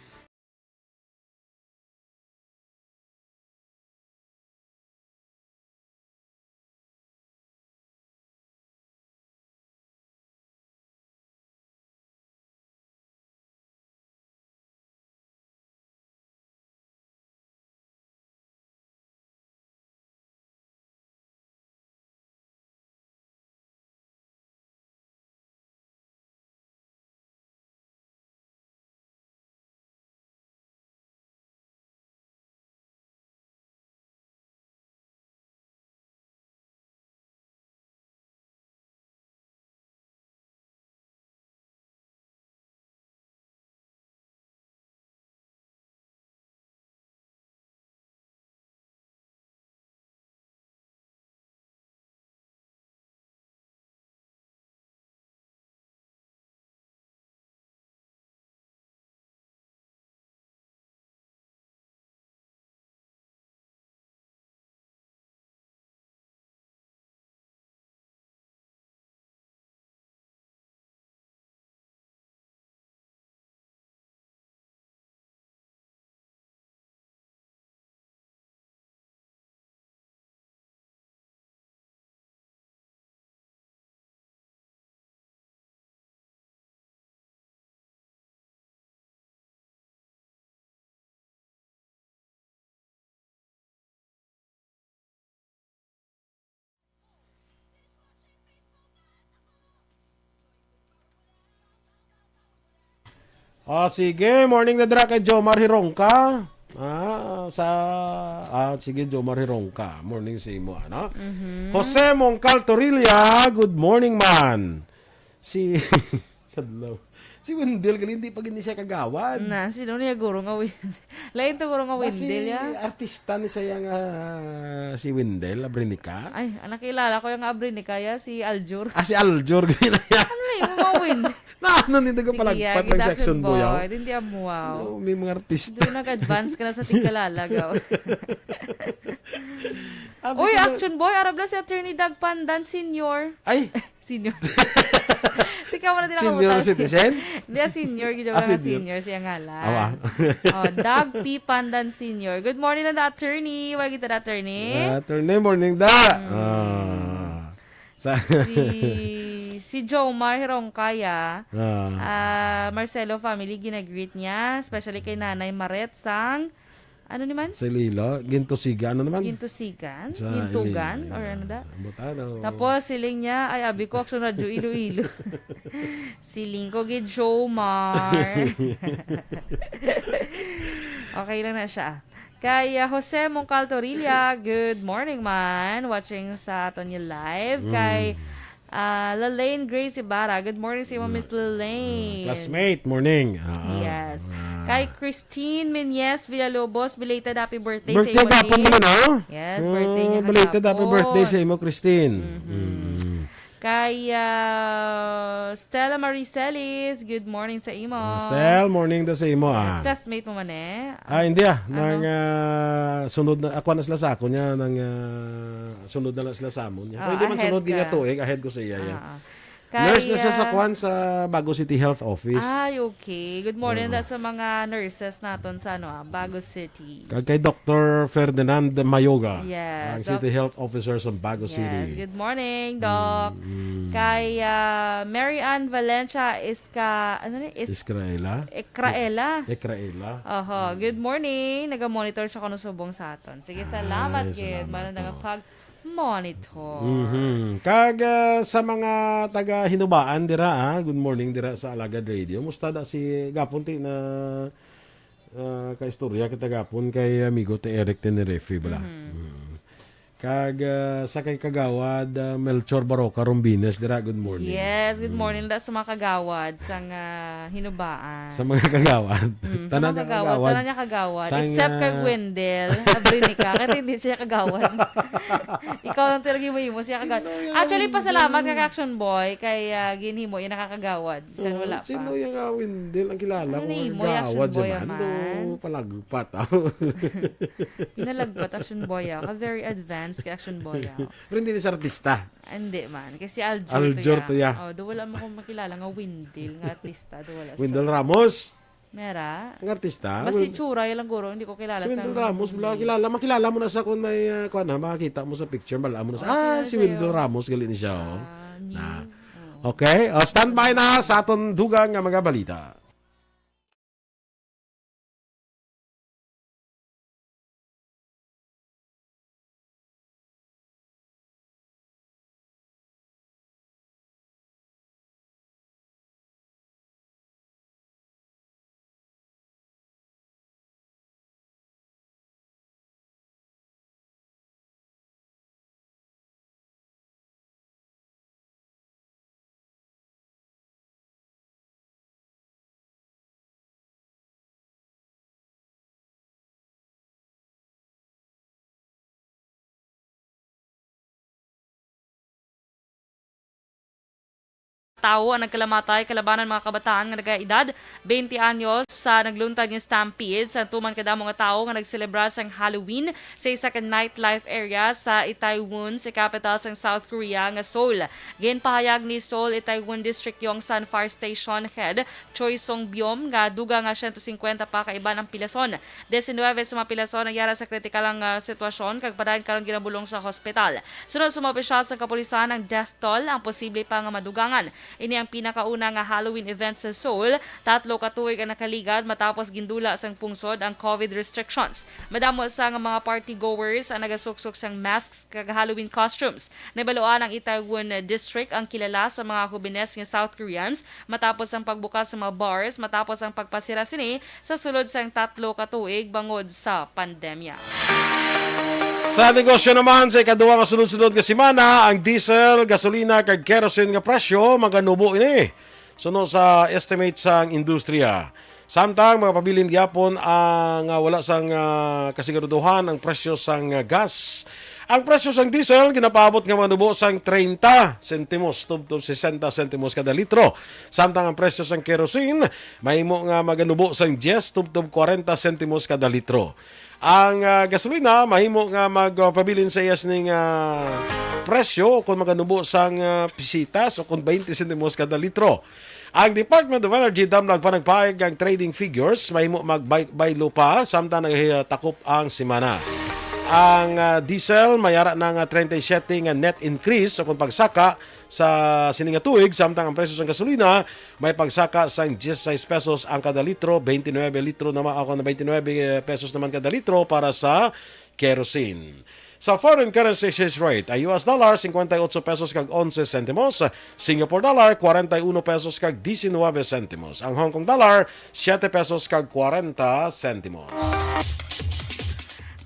Ah, sige, morning na dira kay Jomar Hirongka. Ah, sa, ah, sige, Jomar Hirongka. Morning sa imo, ano? Mhm. Jose Mongcal Torilla, good morning, man. Si, kadlaw. Si Wendell, gali, hindi pa gini siya kagawad. Na, sino niya guro nga Wendell? Lain to guro nga Wendell, ya? Artista ni siya nga si Wendell Abrinica. Ay, ang nakilala ko yung Abrinica, ya, si Aljur. Ah, si Aljur, gini na yan. Ano na yung mga Wendell? Na, ano ni, sige, nagapalagpat ah, lang sa gid, Action Action Boy, ah. Boy. Hindi, amo, wow. No, may mga artista. Doon nag-advance ka na sa tingkalalagaw. Abi Uy, ko na Action Boy, arab lang si Attorney Doug Pandan Senior. Ay! Senior. Tika mo na din ako Senior matas. Citizen? Hindi, ah, senior. Gidyo Ah, ka nga senior. Senior, siya nga lang. Awa. Oh, Doug P. Pandan Senior. Good morning lang, Attorney. Wala kita, Attorney. Attorney, morning, da. Hmm. Ah. Sa Si, si Jomar Hirongkaya, Ah. ah, Marcelo family, ginagreet niya, especially kay Nanay Maret sang, ano ni man? Sa Iloilo, Gintusiga, ano naman? Gintusigan? Sa Gintugan? Iloilo. Or ano da? Butano. Tapos, siling niya, "Ay, abi ko, Action Radio Iloilo." Siling ko, gid, Jomar. Okay lang na siya. Kay, ah, Jose Mongcal Torilla, good morning man. Watching sa aton nga live. Mm. Kay, ah, Lalaine Grace Ibarra, good morning sa imo, Na- Miss Lalaine. Ah, classmate, morning. Ah, Yes. ah. Kay Christine Menyes Villalobos, belated happy birthday sa Birthday imo, gapon Tin. Naman, oh. Yes, birthday Ah, niya belated happy kagapon. Birthday sa imo, Christine. Mhm. Mm. Kay, ah, Stella Marie Celis, good morning sa imo. Ah, Stel, morning daw sa imo, Yes, ah. Classmate mo man eh. Ah, hindi, ah. Ano? Nang, ah, sunod na, ako na sila sa ako niya, nang, ah, sunod na lang sila sa amon niya. Ah, Pwede man ahead sunod ka. Nga tuig, ahead ko sa iya, yan. Ah, ah. Nurse na siya sa Kay, ah, kwan sa Bago City Health Office. Ay, okay. Good morning Oo. Da sa mga nurses naton sa, ano, ah, Bago City. Kag kay Doctor Ferdinand Mayoga, Yes, ang City Doc- Health Officer sa Bago Yes, City. Good morning, Doc. Mm, mm. Kay, ah, Mary Ann Valencia Isca-, ano ni? Is-, Israela? Ikraela. Ikraela. Oho, Mm. Good morning. Naga-monitor siya kuno subong sa aton. Sige, salamat, Ay, gid. Salamat, Magandang oh. Pag-monitor. Mhm. Kag, ah, sa mga taga Hinubaan dira, ah, good morning dira sa Alagad Radio. Musta da si gapon ti na ah, kaistorya kita gapon kay amigo ti Eric Tenerife, bala. Mhm. Mm. Kag, ah, sa kay Kagawad, ah, Melchor Baroca Rombines dira, good morning. Yes, good Mm. morning da sa mga kagawad sang, ah, Hinubaan. Sa mga kagawad. Mm, sa Tanan mga niya kagawad, kagawad. Tanan niya kagawad. Sang, Except kay ah, Wendell, Abrinica, kasi hindi siya kagawad. Ikaw lang talaga yung mahimo siya kagawad. Sino yung Actually, pasalamat ka kay Action Boy, kay, ah, ginhimo yung nakakagawad. Bisan Oh, wala sino pa. Yung, ah, Wendell? Ang kilala Ano ko, ni mo, kagawad Action Boy, siya man. Man? Do, palagpat, ah. Pinalagpat, Action Boy, ah. Ka very advanced kay Action Boy, ah. Pero hindi ni sa artista. Ah, hindi man. Kasi Aljur to Aljur ya. To ya. Oh, do wala mo kong makilala nga Wendell, nga artista. Do wala sa Wendell Ramos? Mera? Ang artista? Basi Well, tsura, yan lang guro, hindi ko kilala Si sa Wendell Ramos, hindi. Wala kilala. Makilala mo na sa kung may, ah, kuwan na, makakita mo sa picture, bala mo na sa, Oh, ah, si si Wendell Ramos, gali ni siya, oh. Ah, new. Na. Oh. Okay, oh, standby na sa aton dugang nga mga balita. Tawo ang nagkalamatay kalabanan mga kabataan nga nagaedad twenty anyos sa nagluntad nga stampede sa tuman kadamo nga tawo nga nagselebrar sang Halloween sa isa ka nightlife area sa Itaewon, sa capital sang South Korea nga Seoul. Ginpahayag ni Seoul Itaewon District Yongsan Fire Station Head Choi Sung Byom nga dugang nga siyento singkwenta pa ka iban ang pilason. Diecinueve sa mga pilason nagyara sa kritikal ang, ah, sitwasyon kag padayon karon ginabulong sa hospital. Sunod sa mga opisyal sa kapulisan, ang death toll ang posible pa nga madugangan. Ini ang pinakauna nga Halloween event sa Seoul, tatlo ka tuig ang nakaligad matapos gindula sang pungsod ang covid restrictions. Madamo sa nga mga party goers ang nagasuksok sang masks kag Halloween costumes. Nabaluan ang Itaewon District ang kilala sa mga hobenes nga South Koreans matapos ang pagbukas sa mga bars matapos ang pagpasira sini sa sulod sang tatlo ka tuig bangod sa pandemya. Sa negosyo naman, sa ikaduha nga sunod-sunod nga semana, ang diesel, gasolina, kag kerosene nga presyo maganubo ini. Suno sa estimate sang industriya, Samtang magapabilin gyapon ang, ah, wala sang, ah, kasiguraduhan ang presyo sang, ah, gas. Ang presyo sang diesel ginapaabot nga manubo sang treinta sentimos tubtob sesenta sentimos kada litro. Samtang ang presyo sang kerosene mahimo nga maganubo sang diyes tubtob kwarenta sentimos kada litro. Ang, ah, gasolina mahimo nga magpabilin sa iya sining, ah, presyo kung maganubo sang, ah, pisitas o kung twenty sentimos kada litro. Ang Department of Energy damlag pa nagpaig ang trading figures mahimo magbaylo pa samtang nagatakop ang semana. Ang, ah, diesel may ara na nga treinta y siete nga net increase o kung pagsaka sa sini nga tuig, samtang ang presyo sang gasolina may pagsaka sang dieciséis pesos ang kada litro, twenty-nine litro naman, ako na twenty-nine pesos naman kada litro para sa kerosene. Sa foreign currency exchange rate, ang U S dollar, cincuenta y ocho pesos kag onse sentimos, Singapore dollar, cuarenta y uno pesos kag diecinueve sentimos, ang Hong Kong dollar, siete pesos kag kwarenta sentimos.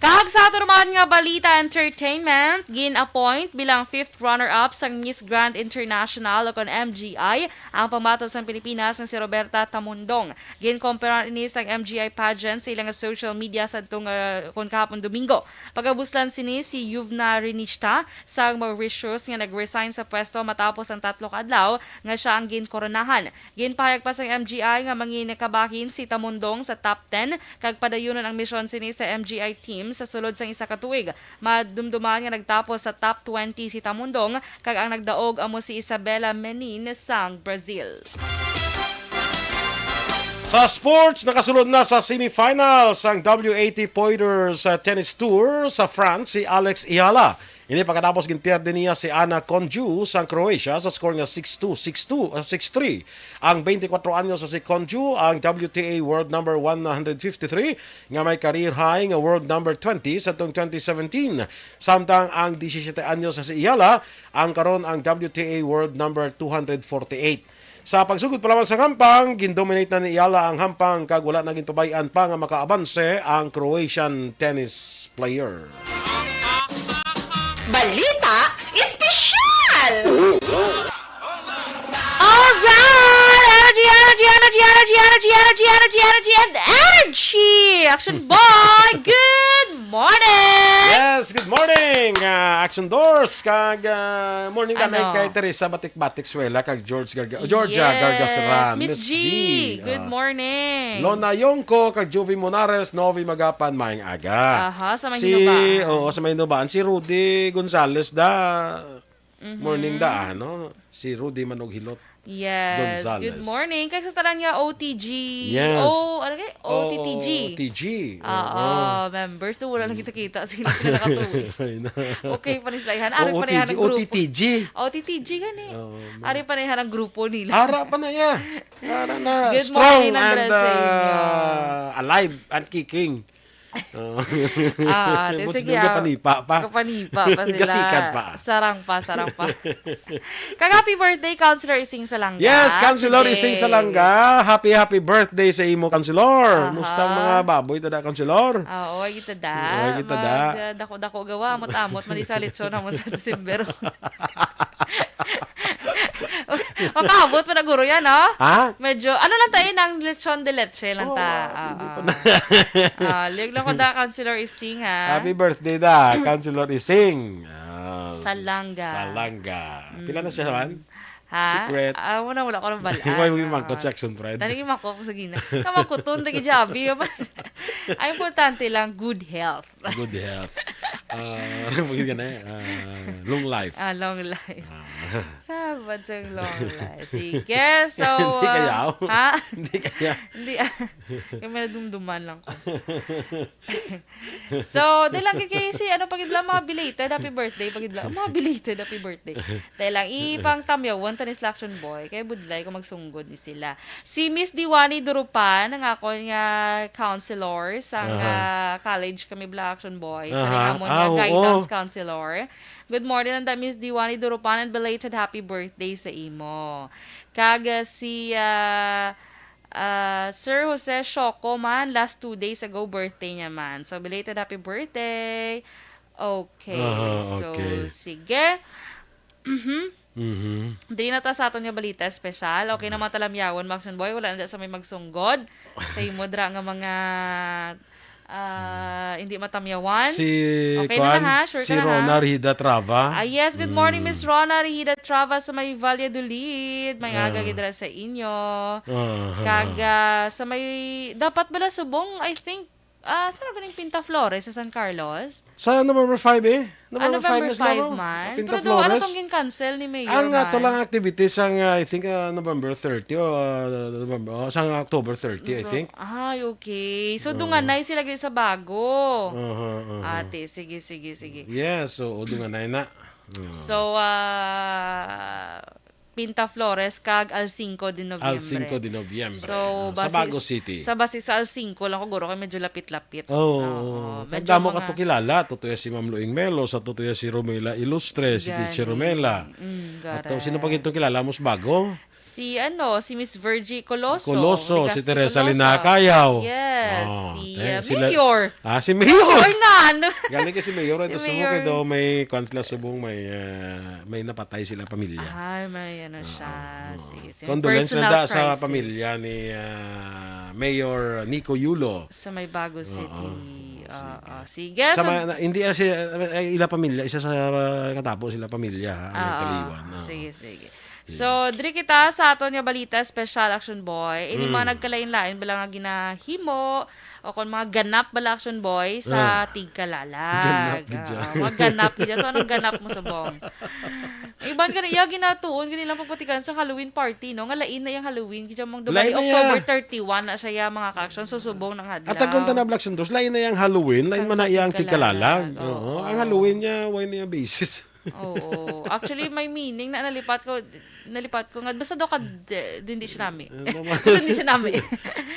Kag sa ato naman nga balita, entertainment, gin-appoint bilang fifth runner-up sang Miss Grand International o kon M G I ang pambato sang Pilipinas nga si Roberta Tamundong. Ginkumpirmar ini sang M G I pageant sa ilang social media sadto nga, ah, kon kahapon Domingo. Pagabuslan sini si Yuvna Rinista sang Mauritius nga nag-resign sa pwesto matapos ang tatlo ka adlaw nga siya ang ginkoronahan. Ginpahayag pa sang M G I nga manginikabahin si Tamundong sa top ten kag padayunon ang misyon sini sa M G I team sa sulod sang isa ka tuig. Madumduman nga nagtapos sa top twenty si Tamundong kag ang nagdaog amo si Isabella Menin sang Brazil. Sa sports, nakasulod na sa semifinals ang W A T Poiters, uh, Tennis Tour sa France si Alex Eala. Ini pagkatapos ginpierde niya si Ana Konju sang Croatia sa score nga six two, six two, uh, six three. Ang twenty-four anyos sa si Konju, ang W T A world number one hundred fifty-three nga may career high nga world number twenty sa tong twenty seventeen. Samtang ang disisyete anyos sa si Eala, ang karon ang W T A world number two hundred forty-eight. Sa pagsugod pa lamang sa hampang, gindominate na ni Eala ang hampang kag wala na ginpabay-an pa nga makaabanse ang Croatian tennis player. Balita Espesyal! Alright! Energy, energy, energy, energy, energy, energy, energy, energy, and energy! Action Boy, good morning! Yes, good morning, ah, Action Doors. Kag ah, morning ka Ano? kay Teresa Batikbatik Suela, kag George Garga, Georgia Yes, Gargasran, Miss G, good ah, morning. Lona Yongko, kag Juvie Monares, Novi Magapan, maayong aga. Aha, sa may Si, Hinubaan. Oo, sa may Hinubaan. Si Rudy Gonzales da. Mhm. Morning da, ano? Si Rudy Manughilot. Yes, Gonzales. Good morning. Kag sa tanan nga O T G. Yes. Oh, ano kay? O T T G. O T G. Oo, members. To, wala lang kita-kita. Sila pila nakatuig. Ay, na. Okay pa ni sila. Ari pa ni O T G, grupo. O T T G. O T T G gani. Oo, Ari pa ni grupo nila. Ara pa na ya. Ara na. Good Strong morning, and Andres, sa inyo. uh, alive and kicking. Oo. Ah, te, Tapos sige, nung ah. kapanipa pa. Kapanipa pa sila. Gasikan pa. Sarang pa, sarang pa. Kag happy birthday, Councilor Ising Salanga. Yes, Councilor Today. Ising Salanga. Happy, happy birthday sa imo, Councilor. Aha. Musta ang mga baboy, tada, Councilor? Ah, oo, kita da. Oo, kita da. Mag, ah, dako-dako gawa, amot-amot, man sa lechon, amot sa December. Makaabot pa na guro yan, no? Ha? Medyo, ano lang tayo ng lechon de leche lang Oo, ta. ah, hindi Oo. pa na. Ah, liyag lang ko da, Councilor Ising, ha? Happy birthday da, Councilor Ising. Ah, Salanga. Salanga. Pila na siya man? Ha? Secret. Ah, wala, wala ko ng balaan. Why we mangkot sa Action Pride? Dali mangkot ko sa gina. Kamangkuton, dali jabi. Ang importante lang, good health. Good health. Ah, ano mo yun ka na eh? Ah, long life. Ah, long life. Ah. Sabad sa long life. Sige, so... Hindi kaya ah, ako. Ha? Hindi kaya. Hindi, ah. Kaya may nadumduman lang ko. So, di lang kay si ano pag mga belated happy birthday pag mga belated happy birthday. Dahil lang ipang tamyawan tanis action boy kay budlay ko magsunggod ni sila. Si Miss Diwani Durupan ang akon nga counselor sa nga Aha. college kami Black Action Boy. Aha. Siya rin amon Ah, nga oo. guidance counselor. Good morning, nanda Miss Diwani Durupan and belated happy birthday sa imo. Kag ah, si ah, ah, Sir Jose Shoco man, last two days ago, birthday niya man. So, belated happy birthday. Okay. Aha, So, okay. sige. Mhm. Mhm. Diri na ta sa aton nga balita espesyal. Okay na, mga talamyawon, Maction Boy, wala na da sa may magsunggod sa imo dira nga mga, ah, hindi matamyawan. Si, Okay na na, kuan, ha? Sure si ka na, ha? Rona Rida Trava. Ah, yes. Good morning, Mm. Miss Rona Rida Trava sa may Valladolid. May Ah. aga gid dira sa inyo. Aha. Kag, ah, sa may, dapat bala subong, I think, ah, saan ba ning Pinta Flores sa San Carlos? Sa November five eh. Ah, November November five na sila, five no? Man. Pinta Pero do, ano Flores. Tong gin-cancel ni Mayor Ang, ah, to man? Lang activities ang, ah, I think, ah, November thirty o, ah, November, oh, sang October thirty, I November, think. Ay, okay. So, Oo. Dunganay sila gid sa bago. Aha, aha. Ate, sige, sige, sige. Yes, so, dunganay na. Oo. So, ah, Pinta Flores kag Al Cinco de Noviembre. Al Cinco de Noviembre. So, Ah, sa base Bago s-, City. Sa base sa Al Cinco lang ko, guro, kay medyo lapit-lapit. Oo, Oo, oo. Ang medyo damo mga ka to kilala. Tutoy si Ma'am Luing Melo, sa tutoy si Romela Ilustre, si Teacher Gani. Romela. Mm, At, uh, sino pa garay. Gito kilala mo sa bago? Si, ano, si Miss Virgie Coloso. Coloso, Legaspi si Teresa Coloso. Lina Cayaw. Yes, Oh, si, eh, uh, sila Mayor. Ah, si Mayor. Mayor na, ano? Galing kay si Mayor, Si ito subong Mayor. Kay daw may kwan sila subong, may, ah, may napatay sila pamilya. Ay, may ano siya. Ah, oo. Sige, sige. Condolence Personal na da sa crisis. Pamilya ni, ah, Mayor Nico Yulo. Sa may Bago Oo, City. Oo, sige. Sige. Sa So, ma-, na, hindi, ah, si, ah, ila pamilya, isa sa, ah, katapo sila pamilya, ha, ang Oo. Nagkaliwan, oo. Sige, sige. Sige. So, diri kita sa aton nga balita, special Action Boy. Ini mga Mm. nagkalain-lain bala nga ginahimo o kon mga ganap bala, Action Boy, sa Ah. Tigkalalag. Ganap gid dyan. Ah, mga ganap gid dyan. So, anong ganap mo subong? Iban gani, ya, ginatuon gani lang pagpatikan sa Halloween party, no? Nga lain na yang Halloween, gid mong Lain dumali na October ya. Thirty-one na siya, ya, mga ka-action. So, subong ng hadlaw. At ang kunta na Black Sundos, lain na yang Halloween, lain Sa, man na sa yang Tigkalalag. Tigkalalag. Oo. Oo. Ang Halloween niya, why niya basis? Oo. Actually, may meaning na nalipat ko, nalipat ko nga. Basta daw ka, d-, hindi siya nami. Eh, tama. Basta hindi siya nami.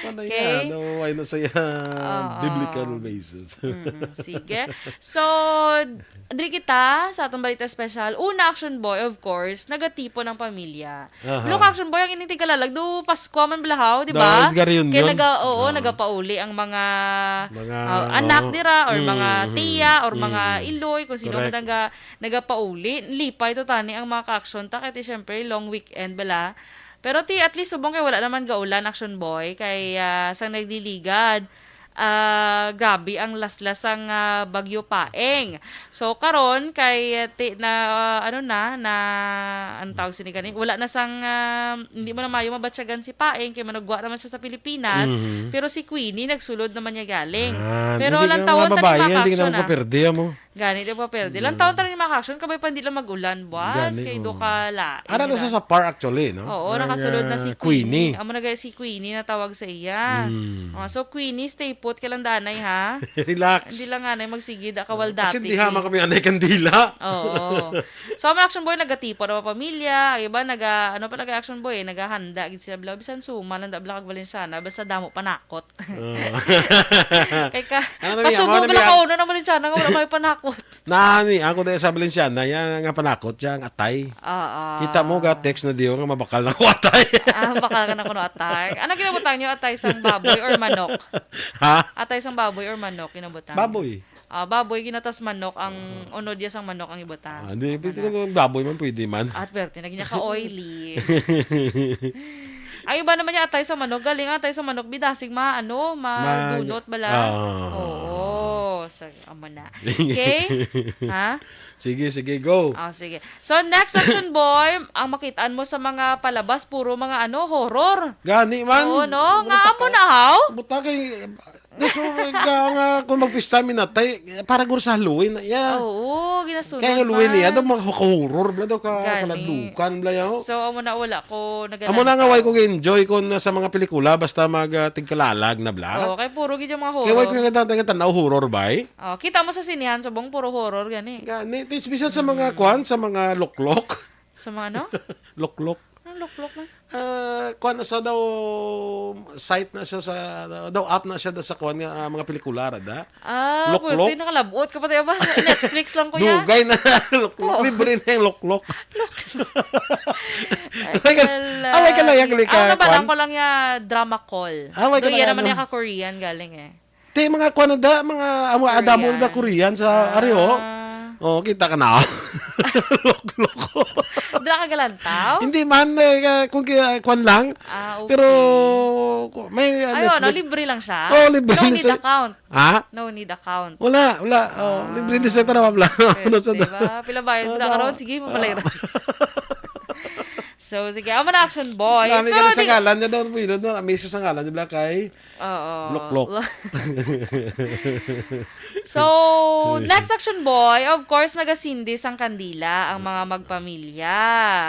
Paano Okay? Yan? No, why na saya Oo. Biblical basis? Mm, sige. So, diri kita sa atong balita special. Una, Action Boy, of course, nagatipon ang pamilya. Aha. Look, Action Boy, ang ining Tigkalalag, do Pasko man balahaw, di ba? Daw, gariyon Kaya yun. naga-, oo, Oo. nagapauli ang mga, Mga, ah, anak oo. nira, or mga Mm, tiya, mm, or mga mm. iloy, kung sino man Correct. ang ga-, nagapauli. Lipay to tani ang mga ka-action ta, kay ti, syempre, long weekend bala. Pero ti, at least, subong kay wala naman gaulan, Action Boy, kay, ah, sang nagliligad, ah, grabe ang laslas sang, ah, Bagyo Paeng. So, karon kay, ah, ti-, na, ah, ano na, na, anong tawag sini gani? Wala na sang, ah, hindi mo na mayo mabatyagan si Paeng kay manugwa naman siya sa Pilipinas. Mhm. Pero si Queenie, nagsulod naman niya galing. Ah, Pero hindi lang ka tawon mga ta ni babae, hindi ka Makaksyon, na ah. Mapaperde, amo. Gani, di ba, perde? Lang Mm. taon tayo ni Makaksyon, kabay pa hindi lang mag-ulan, buwas, Gani, kay do oo. Ka lain Ara na na. Sa, sa par, actually, no? Oo, Ang, nakasulod na ah, si Queenie. Queenie. Amo na gaya si Queenie na tawag sa iya. Mm. Oh, so, Queenie, stay put ka lang danay, ha? Relax. Hindi lang nga na, magsige, da ka wal Kasi dati, di ha, eh. Man kami anay kandila. Oo. So, ang Action Boy, nagatipon ang pamilya. Ang iba, naga, ano pa, naga-Action Boy, eh, naghahanda, gid sila, bla, bisan suma, lang da, bla, kag Valenciana, basta damo panakot. Oo. Kay ka, Ano na niya? Pasubo Mao na bala niya. Kauno na Valenciana nga wala may panakot. Nani, ako dahil sa Valenciana, yan nga panakot, siya ang atay. Oo. Kita mo, ga text na diyo nga mabakal na ko atay. Ah, bakal ka na kuno atay. Ano ginabutang niyo, atay sang baboy or manok? Ha? Atay sang baboy or manok, ginabutang? Baboy. Ah, baboy, ginatas manok, ang unod niya sang manok ang ibutang. Ah, di, Tama pwede na. Ko naman, baboy man, pwede man. At pwerte, naging niya ka-oily. Ang iba naman niya, atay sa manok. Galing atay sa manok, bidasig ma, ano, Ma-, madunot bala. Ah. Oo. So, amo na. Okay? Ha? Sige, sige, go. Oh, sige. So, next Action Boy, ang makitaan mo sa mga palabas, puro mga, ano, horror. Gani man. Oo, no? Nga amo na, haw? Buta kay, gusto nga, nga kung magpista, minatay, para guro sa Halloween, ya. Oo, ginasunod Kaya Halloween, man. Ya, daw mga horror, bla, daw ka, Gani. Kaladukan, bla, ya, oh. So, amo na, wala ko nagalampaw. Amo na nga, why ko enjoy ko na sa mga pelikula, basta mag, ah, tigkalalag na, bla. Oo, kay puro gid yung mga Kaya why ko horror. Nga tan-, tan-, tanaw horror, bay? Oh, kita mo sa sinehan, subong puro horror gani. Gani, ti, special sa mga Mm. Kwan, sa mga loklok. Sa mga ano? Loklok. Ang loklok na? Ah, kwan na sa daw, site na siya sa, daw app na siya da sa kwan nga, ah, mga pelikula, ra da. Ah, Loklok. Pwerte, nakalabot ka pa tayo ba? Sa Netflix lang, kuya. Dugay na. Loklok. Oo. Libre na yung loklok. Loklok. Ay, ka, Ala. Away ka na yan, Lika, Ang nabalaan kwan? Ko lang ya drama call. Away ka Doon na yan yan, naman no? Yung ka-Korean galing eh. Te, mga kuwan na da, mga, amo, adamo na da Koreans. Korean sa Ah. Ari, oh. Oh, kita ka na. Lok-, loko. Dira ka galantaw? Hindi man, eh, ka-, kung kaya, kwan lang. Ah, okay. Pero, ku-, may, ano, Ayun, no, may libre lang siya. Oh, libre No lang need siya. account. Ha? No need account. Wala, wala. Oh, Ah, libre ni sa trabaho lang. Pwede, Ano sa diba? Pila bayad mo na Ano? karon? Sige, mamalay ra. So, sige. Amo na, Action Boy. Nami Pero ka na sa di ngalan niya daw, Pilo, no? Amaze sa ngalan niya, Black Eye. Oo. Loklok. So, next, Action Boy, of course, nagasindi sang kandila ang mga magpamilya.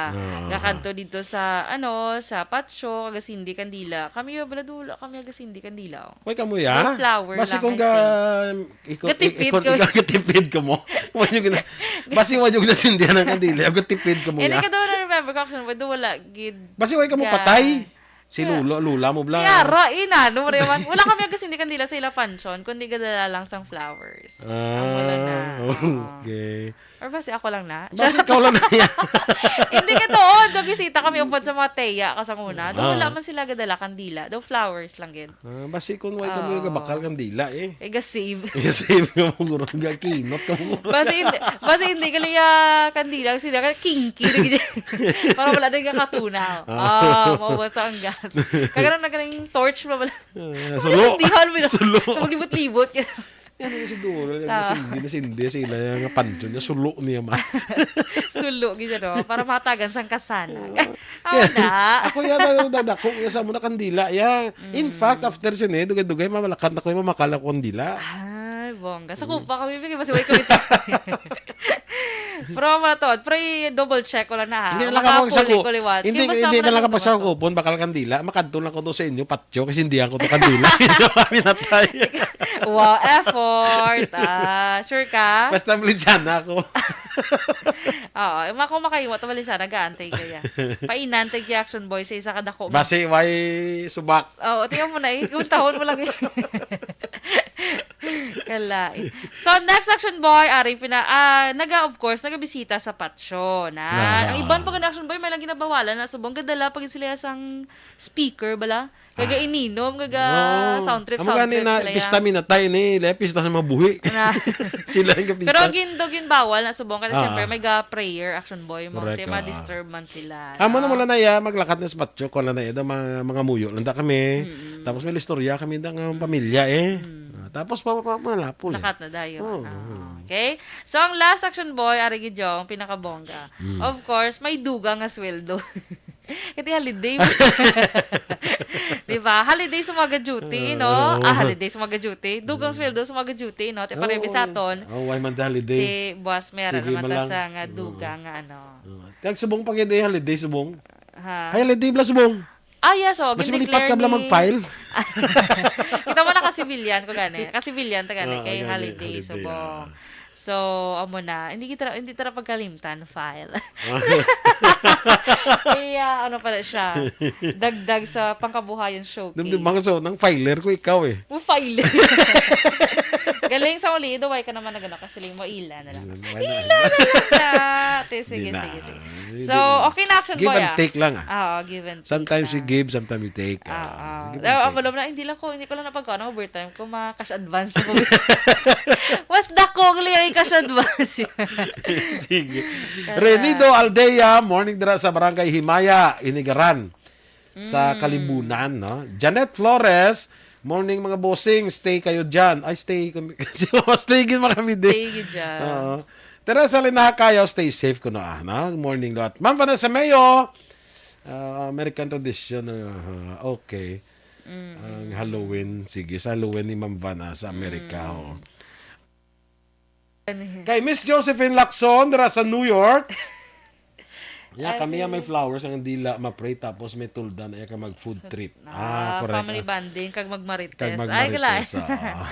Ah. Gakadto dito sa, ano, sa patio, nagasindi kandila. Kami, wala, wala kami nagasindi kandila, oh. Way kamo ya? May flower Basi lang, kung I ga-, think. iko-, Gatipid iko-, ko. iko-, gatipid ka mo. Way yung gina-, basi way yung ginasindihan ng kandila. Gatipid ka mo Hindi ya? ka daw na-remember ko, Action Boy, daw wala, gid. Basi way ka mo Ga- patay. Si Kaya, Lolo, Lula mo, bla. Yara, ina, no, Raymond? Wala kami kasi hindi kandila sa ila pansyon, kundi gadala lang sang flowers. Ang wala na. Ah, Oo. okay. Or ba si ako lang na? Basi ikaw lang na yan. Hindi ka doon. Doon, bisita kami upod sa mga teya ka sa una. Doon, Ah. wala man sila gadala kandila. Doon, flowers lang gid. Ah, basi kung way ka mo yung Oo. gabakal kandila, eh. Eh, ga-save. Yung save ka mo, guro. Gakinot ka mo, guro. Basi hindi, basi hindi ka liya kandila, kasi hindi ka kinky, kinky. Para wala din ka katunaw. Ah. Ah, maubos ang gas. Kaya na nagkaroon yung torch mo, wala. Ah, Wala sulo. sindihan mo, Sulo. Kung maglibot-libot ka. Yan ang siguro, Sa nasindi, nasindi sila, yung pancho niya, sulo niya man. Sulo, gid, ano, para matagan sang kasanag. Oo. Aw, Yeah. na. Ako yan, ano, dadako, yung sa muna kandila, yeah. In Mm. fact, after sini, dugay-dugay, mamalakat na ko yung mamakal ako kandila. Ay, bongga. Sa Mm. kupa kami, bigay, basi way kami. Pero, mga to, pero i-double check ko lang na, ha. Hindi na Mga lang kapag sa huli ku-, ko liwat. hindi, Kaya basta hindi na mga lang kapag sa nagdumot ko. kupon, bakal kandila, makadto lang ko doon sa inyo, patyo, kasi hindi ako to kandila. Hindi kami natay. Wow, effort. Ah, sure ka? Basta Valenciana ako. Oo, yung mga kung makaiwa to, Valenciana, gaantay kaya. Painantay kaya Action Boy sa isa ka dako. Basi, way subak. Oo, tingnan mo na eh. Kung tahon mo lang eh. Kalain. So, next Action Boy, aring pina-, ah, naga, of course, nagabisita sa patyo na. Ah. Ang iban pa gani Action Boy, may lang ginabawalan na subong. Gadala pa gid sila sang speaker, bala. Kaga Ah. ininom, kaga Oo. sound trip, Amo sound gani trip na, sila pista yan. minatay ni, le, pista sa mga buhi. Na. Sila yung kapista. Pero gin-, do ginbawal na subong, kasi Ah. syempre, may ga prayer, Action Boy, mo. Correct, Te, ah. ma-disturb man sila. Amo na Ah. mo lang na iya, maglakat na sa patyo, ko lang na iya, mga, mga muyo lang da kami. Mm-mm. Tapos may istorya kami da nga Mm. pamilya, eh. Mm. Ah, tapos pa, pa, pa, malapol, eh. Lakat na dayon. Oo, Ah, oo. okay. So, ang last Action Boy, ari gid yung pinakabongga. Mm. Of course, may dugang nga sweldo. Kati holiday. Di ba? Holiday sa mga duty, no? Oo. Ah, holiday sa mga duty. Dugang Mm. sweldo sa mga duty, no? Te, parebi Oo. sa aton. Oh, why man the holiday? Te, boss, meron Sige, naman ta malang. sa nga Oo. dugang nga, ano. Oo. Kag subong pa gid, eh, holiday subong. Ha? Ay, holiday bala subong. Ah, yes, oh, Mas gin-declare malipat ka bala ni mag-file. Kita mo na ka-civilian ko gani. Ka-civilian ta gani, Ah, kay gani, holiday, holiday, subong. ah. So, amo na. Hindi kita, hindi ta na pagkalimtan, file. Ah. Iya, ano pala siya? Dagdag sa pangkabuhayan showcase. Dumdum ako, so, nang filer ko ikaw eh. Mo file. Galing sa uli, duway ka naman nagano kasi mo ila na lang. Mm, wala. Ila na lang na. Te, sige, Di na. sige, sige. Hindi So, na. okay na, Action Give Boy, and ah. take lang, ah. Oo, give and take Sometimes you lang. give, sometimes you take. Oo. Ah, sige, Daw, ang take. balom na, hindi lang ko, hindi ko lang napagkuha ng overtime ko, mga cash advance na ko. Mas dako ang liya yung cash advance. Sige. Kaya Renido Aldea, morning dira sa Barangay Himaya, Inigaran, sa Mm. Kalimbunan, no? Janet Flores, morning mga bossing, stay kayo dyan. Ay, stay kami. Stay gid mga kami di. Stay gid dyan. Oo. Teresa Linaha Kayaw, stay safe kuno, ah, no? Morning, Lot. Ma'am Vanessa Mayo, ah, American tradition, ah, okay. Mm. Ang Halloween, sige, sa Halloween ni Ma'am Vanessa sa Amerika, Mm. oh. Ano yun? Kay Miss Josephine Lacson, dira sa New York. Ya, Ay, kami ya si may flowers ang dila, ma-pray, tapos may tulda na ya ka mag-food trip. Ah, Ah, correct, family ah. bonding, kag magmarites. Kag Ay, kala. magmarites, ah.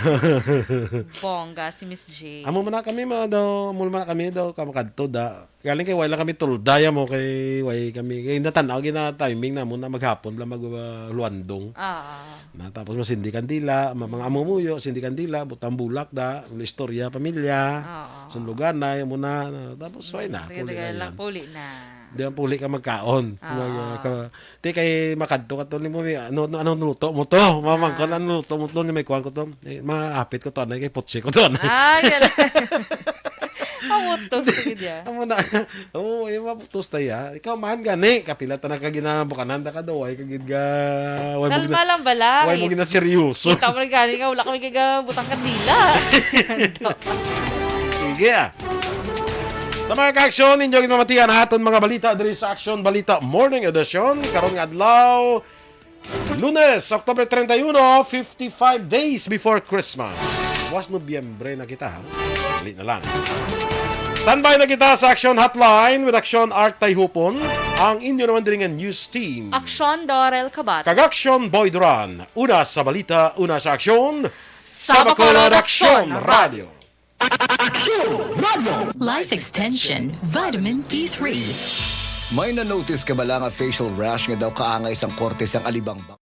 Bongga, si Miss J. Amo man na kami, ma, daw, amo man na kami, daw, kamakadto, da. Galing kay, wala kami tulda, ya mo, kay, way kami, kay, natanaw, gina timing na mo na maghapon, bala mag, uh, luandong. Ah, ah. Na, tapos masindi kandila, ma-, mga amumuyo, sindi kandila, butang bulak da, mga istorya, pamilya, Oo. sunluganay, amo na, na, tapos, way na, Taga-taga puli na lang, yan. puli na. Di ang puli ka magkaon. Oo. Mag-, ah, ka-, ti kay makadto ka to, ni mo, ano, ano, ano luto mo to? Mamangkon, Ah. ano luto mo to? Ni may kuwan ko to. Eh, mga apit ko to, anay, kay putsi ko to, anay. Ay, gala. Pamutos, sige diya. Amo na. Oo, eh, maputos na ya. Ikaw man gani, kapila ta na ka ginabukanan ta ka daw, ay kagid ga. Way mo Kalma gina- lang bala. Way mo gina seryoso. Kita mo na gani nga, wala kami kagabutang kandila. Sige ah. Sa mga ka-aksyon, ninyo ginamatian aton mga balita diri sa Aksyon Balita Morning Edition. Karon nga adlaw, Lunes, October thirty-one, fifty-five days before Christmas. Buwas Nobyembre na kita, ha? Dali na lang. Standby na kita sa Action Hotline with Action Art Tayhupon, ang inyo naman diri nga news team. Aksyon, Dorel Kabat. Kag Action Boy Duran. Una sa balita, una sa aksyon. Sa Bacolod, Aksyon Radyo. Life Extension Vitamin D three. May na-notice ka bala nga facial rash nga daw kaangay sang korte sang alibangbang?